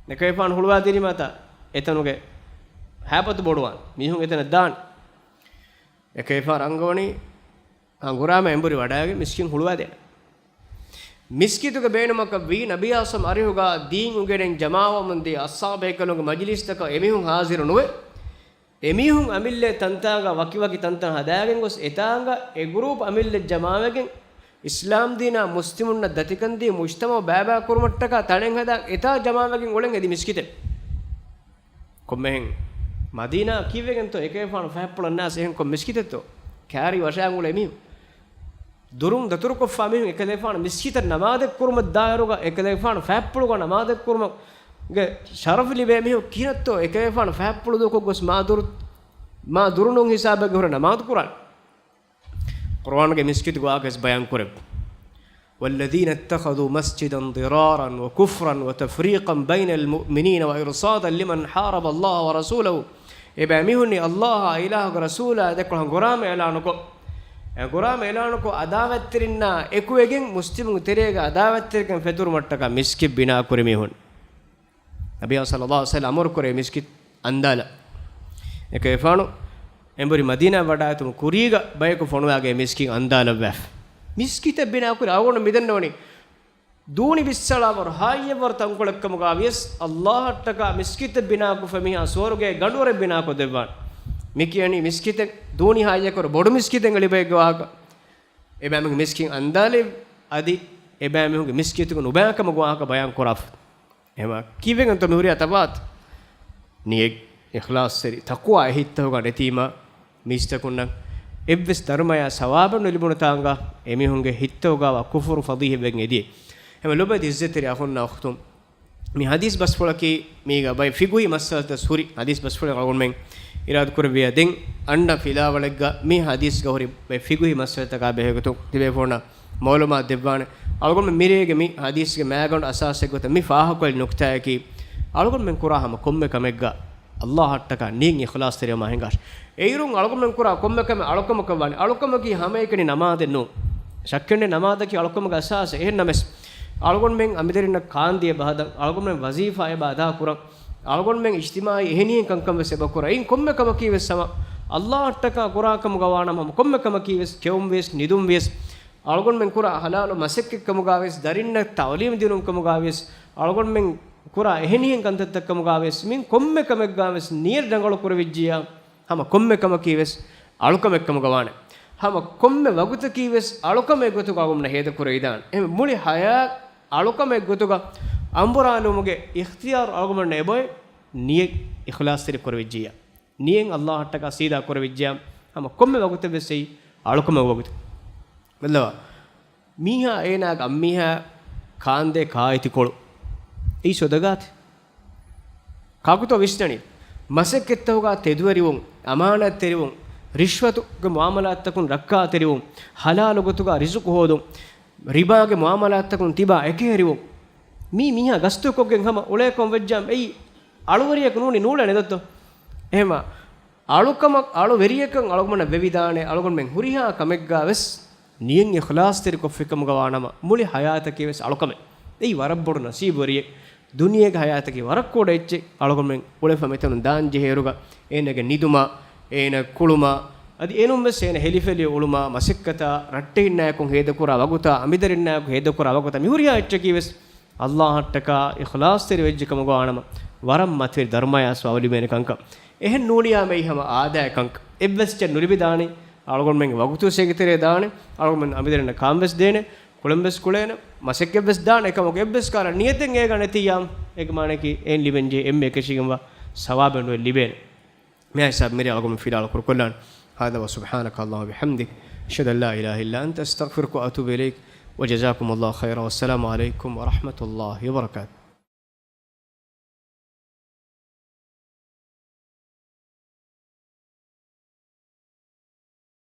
އެކަލޭގެފާނު ހުޅުވާދިނީމާތާ އެތަނުގެ ހައިބަތު ބޮޑުވާން. މީހުން އެތަނަށް ދާން. އެކަލޭގެފާނު އަންގަވަނީ ހަނގުރާމަ އެނބުރި ވަޑައިގެން މިސްކިތް ހުޅުވާދޭނެ. މިސްކިތުގެ ބޭނުމަކަށްވީ، ނަބިއްޔާ ޞައްލަﷲ ޢަލައިހި ވަސައްލަމް އަރިހުގަ ދީން އުނގެނެން ޖަމާވަމުން ދިޔަ އަޞްޙާބު ބޭކަލުންގެ މަޖިލީސްތަކަށް އެމީހުން ޙާޟިރު ނުވެ، އެމީހުން އަމިއްލަ ތަންތާގަ ވަކިވަކި ތަންތަން ހަދާގެން ގޮސް، އެތާނގަ އެ ގުރޫޕް އަމިއްލަ ޖަމާވެގެން، އިސްލާމްދީނާ މުސްލިމުންނަށް ދަތިކަންދީ މުޖްތަމަޢު ބައިބައިކުރުމަށްޓަކާ ތަނެއް ހަދާ އެތާ ޖަމާވެގެން އުޅެން އެދި މިސްކިތެއް. ކޮންމެހެން މަދީނާ ކީއްވެގެންތޯ އެކަލޭގެފާނު ފަހަތްޕުޅަން ނާސް އެހެން ކޮން މިސްކިތެއްތޯ؟ ކާރި ވަށާން އުޅޭ މީހުން. ދުރުން ދަތުރުކޮށްފާ މީހުން އެކަލޭގެފާނު މިސްކިތަށް ނަމާދެއް ކުރުމަށް ދާއިރުގަ އެކަލޭގެފާނު ފަހަތްޕުޅުގަ ނަމާދެއް ކުރުމުގެ ޝަރަފު ލިބޭ މީހުން ކިހިނެއްތޯ އެކަލޭގެފާނު ފަހަތްޕުޅު ދޫކޮށް ގޮސް މާ ދުރު، މާ ދުރުނޫން ހިސާބެއްގަ ހުރެ ނަމާދު ކުރާން. ޤުރުއާނުގެ މިސްކިތުގެ ވާހަކަވެސް ބަޔާން ކުރެއްވި. وَالَّذِينَ اتَّخَذُوا مَسْجِدًا ضِرَارًا وَكُفْرًا وَتَفْرِيقًا بَيْنَ الْمُؤْمِنِينَ وَإِرْصَادًا لِمَنْ حَارَبَ اللَّهَ وَرَسُولَهُ. އެބައި މީހުންނީ އައްލާހާ އިލާހުގެ ރަސޫލާ ދެކޮޅަށް ހަނގުރާމަ އިޢުލާނުކޮށް، އެ ހަނގުރާމަ އިޢުލާނުކޮށް، އަދާވަތްތެރިންނާ އެކުވެގެން މުސްލިމުންގެ ތެރޭގަ އަދާވަތްތެރިކަން ފެތުރުމަށްޓަކާ މިސްކިތް ބިނާކުރި މީހުން. ނަބިއްޔާ ޞައްލަﷲ ޢަލައިހި ވަސައްލަމް އަމުރު ކުރޭ މިސްކިތް އަންދާލަން. އެކަލޭގެފާނު އެނބުރި މަދީނާ ވަޑައިގަތުމުގެ ކުރީގަ ބަޔަކު ފޮނުވާގެ މިސްކިތް އަންދާލައްވާފަ. މިސްކިތެއް ބިނާކުރި އަޅުގަނޑު މިދަންނަވަނީ ދޫނި ބިއްސަޅާވަރު ހާއްޔަވަރު ތަންކޮޅެއްކަމުގަ ވިޔަސް، އައްލާހަށްޓަކާ މިސްކިތެއް ބިނާކޮށްފަ މީހާ ސުވަރުގޭ ގަނޑުވަރެއް ބިނާކޮށްދެއްވާނެ. މި ކިޔަނީ މިސްކިތެއް ދޫނި ހާއްޔަކަށް ބޮޑު މިސްކިތެއް އެޅިބައެއްގެ ވާހަކަ. އެބައިމީހުން މިސްކިތް އަންދާލެވި، އަދި އެބައިމީހުންގެ މިސްކިތުގެ ނުބައިކަމުގެ ވާހަކަ ބަޔާން ކުރާފަ. އެހެމަ ކީއްވެގެންތޯ މި ހުރިހާ ތަފާތު؟ ނިޔަތް އިޚްލާޞްތެރި ތަޤްވާ އެ ހިތްތަކުގަ ނެތީމަ، މީސްތަކުންނަށް އެއްވެސް ދަރުމަޔާ ސަވާބެއް ނުލިބުނު ތާނގަ އެމީހުންގެ ހިތްތަކުގަވާ ކުފުރު ފަޟީޙަތްވެގެން އެދިޔަ. އެހެމަ ލޮބުވެތި އިއްޒަތްތެރި އަޚުންނާ އުޚްތުން، މި ޙަދީޘް ބަސްފުޅަކީ މީގަ ބައެއް ފިޤުހީ މައްސަލަތައް ހުރި ޙަދީޘް ބަސްފުޅެއް އަޅުގަނޑުމެން އިރާދަކުރެއްވިޔާ. ދެން އަންނަ ފިލާވަޅެއްގަ މި ޙަދީޘްގަ ހުރި ބައެއް ފިޤުހީ މައްސަލަތަކާ ބެހޭގޮތުން ތިބޭފުޅުންނަށް މަޢުލޫމާތު ދެއްވާނެ. އަޅުގަނޑުމެން މިރޭގެ މި ޙަދީޘްގެ މައިގަނޑު އަސާސެއްގޮތަށް މި ފާހަގަކޮށްލި ނުކްތާއަކީ، އަޅުގަނޑުމެން ކުރާ ހަމަ ކޮންމެ ކަމެއްގަ ﷲ އަށްޓަކާ ނިޔަތް އިޚްލާޞްތެރިވުމާ ހިނގާށި. އެއިރުން އަޅުގަނޑުމެން ކުރާ ކޮންމެ ކަމެއް އަޅުކަމަކަށް ވާނެ. އަޅުކަމަކީ ހަމައެކަނި ނަމާދެއް ނޫން. ޝައްކެއްނެތް ނަމާދަކީ އަޅުކަމުގެ އަސާސެއް. އެހެން ނަމަވެސް، އަޅުގަނޑުމެން އަނބިދަރިންނަށް ކާންދިޔަ ބަހަދަން، އަޅުގަނޑުމެން ވަޒީފާ އެބަ އަދާކުރަން، އަޅުގަނޑުމެން އިޖްތިމާޢީ އެހެނިހެން ކަންކަން ވެސް އެބަ ކުރަން. އެއިން ކޮންމެ ކަމަކީ ވެސް ހަމަ ﷲ އަށްޓަކާ ކުރާ ކަމުގަ ވާނަމަ، ހަމަ ކޮންމެ ކަމަކީ ވެސް، ކެއުން ވިޔަސް، ނިދުން ވިޔަސް، އަޅުގަނޑުމެން ކުރާ ޙަލާލު މަސައްކަތްކަމުގަ ވިޔަސް، ދަރިންނަށް ތަޢުލީމު ދިނުން ކަމުގަ ވިޔަސް، އަޅުގަނޑުމެން ކުރާ އެހެނިހެން ކަންތައްތައް ކަމުގަ ވިޔަސް، މިއިން ކޮންމެ ކަމެއްގަ ވެސް ނިޔަތް ރަނގަޅު ކުރެވިއްޖިއްޔާ، ހަމަ ކޮންމެ ކަމަކީ ވެސް އަޅުކަމެއްކަމުގަ ވާނެ. ހަމަ ކޮންމެ ވަގުތަކީ ވެސް އަޅުކަމެއް ގޮތުގަ އަޅުގަނޑުމެންނަށް ހޭދަކުރެވިދާނެ. އެހެން މުޅި ޙަޔާތް އަޅުކަމެއް ގޮތުގަ އަނބުރާލުމުގެ އިޚްތިޔާރު އަޅުގަނޑުމެންނަށް އެބައޮތް، ނިޔަތް އިޚްލާޞްތެރި ކުރެވިއްޖިއްޔާ. ނިޔަތް ﷲ އަށްޓަކާ ސީދާ ކުރެވިއްޖިއްޔާ، ހަމަ ކޮންމެ ވަގުތެއް ވެސް އެއީ އަޅުކަމެއް ވަގުތެއް. ބައްލަވާ. މީހާ އޭނާގެ އަންމީހާ ކާންދޭ ކާއެތިކޮޅު. އެއީ ޞަދަޤާތެއް. ކާކުތޯ ވިސްނަނީ؟ މަސައްކަތްތަކުގަ ތެދުވެރިވުން، އަމާނާތްތެރިވުން، ރިޝްވަތުގެ މުޢާމަލާތްތަކުން ރައްކާތެރިވުން، ޙަލާލު ގޮތުގަ ރިޒުޤު ހޯދުން، ރިބާގެ މުޢާމަލާތްތަކުން ތިބާ އެކަހެރިވުން. މީ މީހާ ގަސްތުކޮށްގެން ހަމަ އުޅޭކަން ވެއްޖާމަ އެއީ އަޅުވެރިޔަކު ނޫނީ ނޫޅޭނެ ދޯ؟ އެހެންވާ، އަޅުކަމަށް އަޅުވެރިޔަކަށް އަޅުގަނޑަށް ވެވިދާނެ. އަޅުގަނޑުމެން ހުރިހާ ކަމެއްގަ ވެސް ނިޔަތް އިޚްލާޞްތެރިކޮށްފިކަމުގަ ވާނަމަ، މުޅި ޙަޔާތަކީ ވެސް އަޅުކަމެއް. އެއީ ވަރަށް ބޮޑު ނަސީބުވެރިއެއް. ދުނިޔޭގެ ޙަޔާތަކީ ވަރަށް ކުޑަ އެއްޗެއް. އަޅުގަނޑުމެން އުޅެފަ މިތަނުން ދާން ޖެހޭއިރުގަ އޭނަގެ ނިދުމާ، އޭނަ ކުޅުމާ، އަދި އޭނުން ވެސް އޭނަ ހެލިފެލި އުޅުމާ، މަސައްކަތާ، ރައްޓެހިންނާއެކު ހޭދަކުރާ ވަގުތާ، އަނބިދަރިންނާއެކު ހޭދަކުރާ ވަގުތާ، މި ހުރިހާ އެއްޗަކީ ވެސް ﷲ އަށްޓަކާ އިޚްލާޞްތެރި ވެއްޖެ ކަމުގަ ވާނަމަ، ވަރަށް މަތިވެރި ދަރުމަޔާ ސްވާބު ލިބޭނެ ކަންކަން. އެހެން ނޫނިޔާމަ އެއީ ހަމަ އާދައިގެ ކަންކަން. އެއްވެސް އެއްޗެއް ނުލިބިދާނެ. އަޅުގަނޑުމެންގެ ވަގުތު ވެސް އޭގެ ތެރޭ ދާނެ. އަޅުގަނޑުމެން އަނބިދަރިންނަށް ކާން ވެސް ދޭނެ. ކުޅެން ވެސް ކުޅޭނެ. މަސައްކަތް ވެސް ދާނެ. އެކަމަކު އެއްވެސް ކަހަލަ ނިޔަތެއް އޭގަ ނެތިއްޔާ، އޭގެ މާނައަކީ އެއިން ލިބެންޖެހޭ އެންމެ އެކަށީގެންވާ ސަވާބެއް ނުވެ ލިބޭނެ. މިހާ ހިސާބު މިރޭ އަޅުގަނޑު ފިލާވަޅު ކުރުކޮށްލާނެ. هذا وسبحانك اللهم وبحمدك، أشهد أن لا إله إلا أنت، أستغفرك وأتوب إليك، وجزاكم الله خيرا، والسلام عليكم ورحمة الله وبركاته.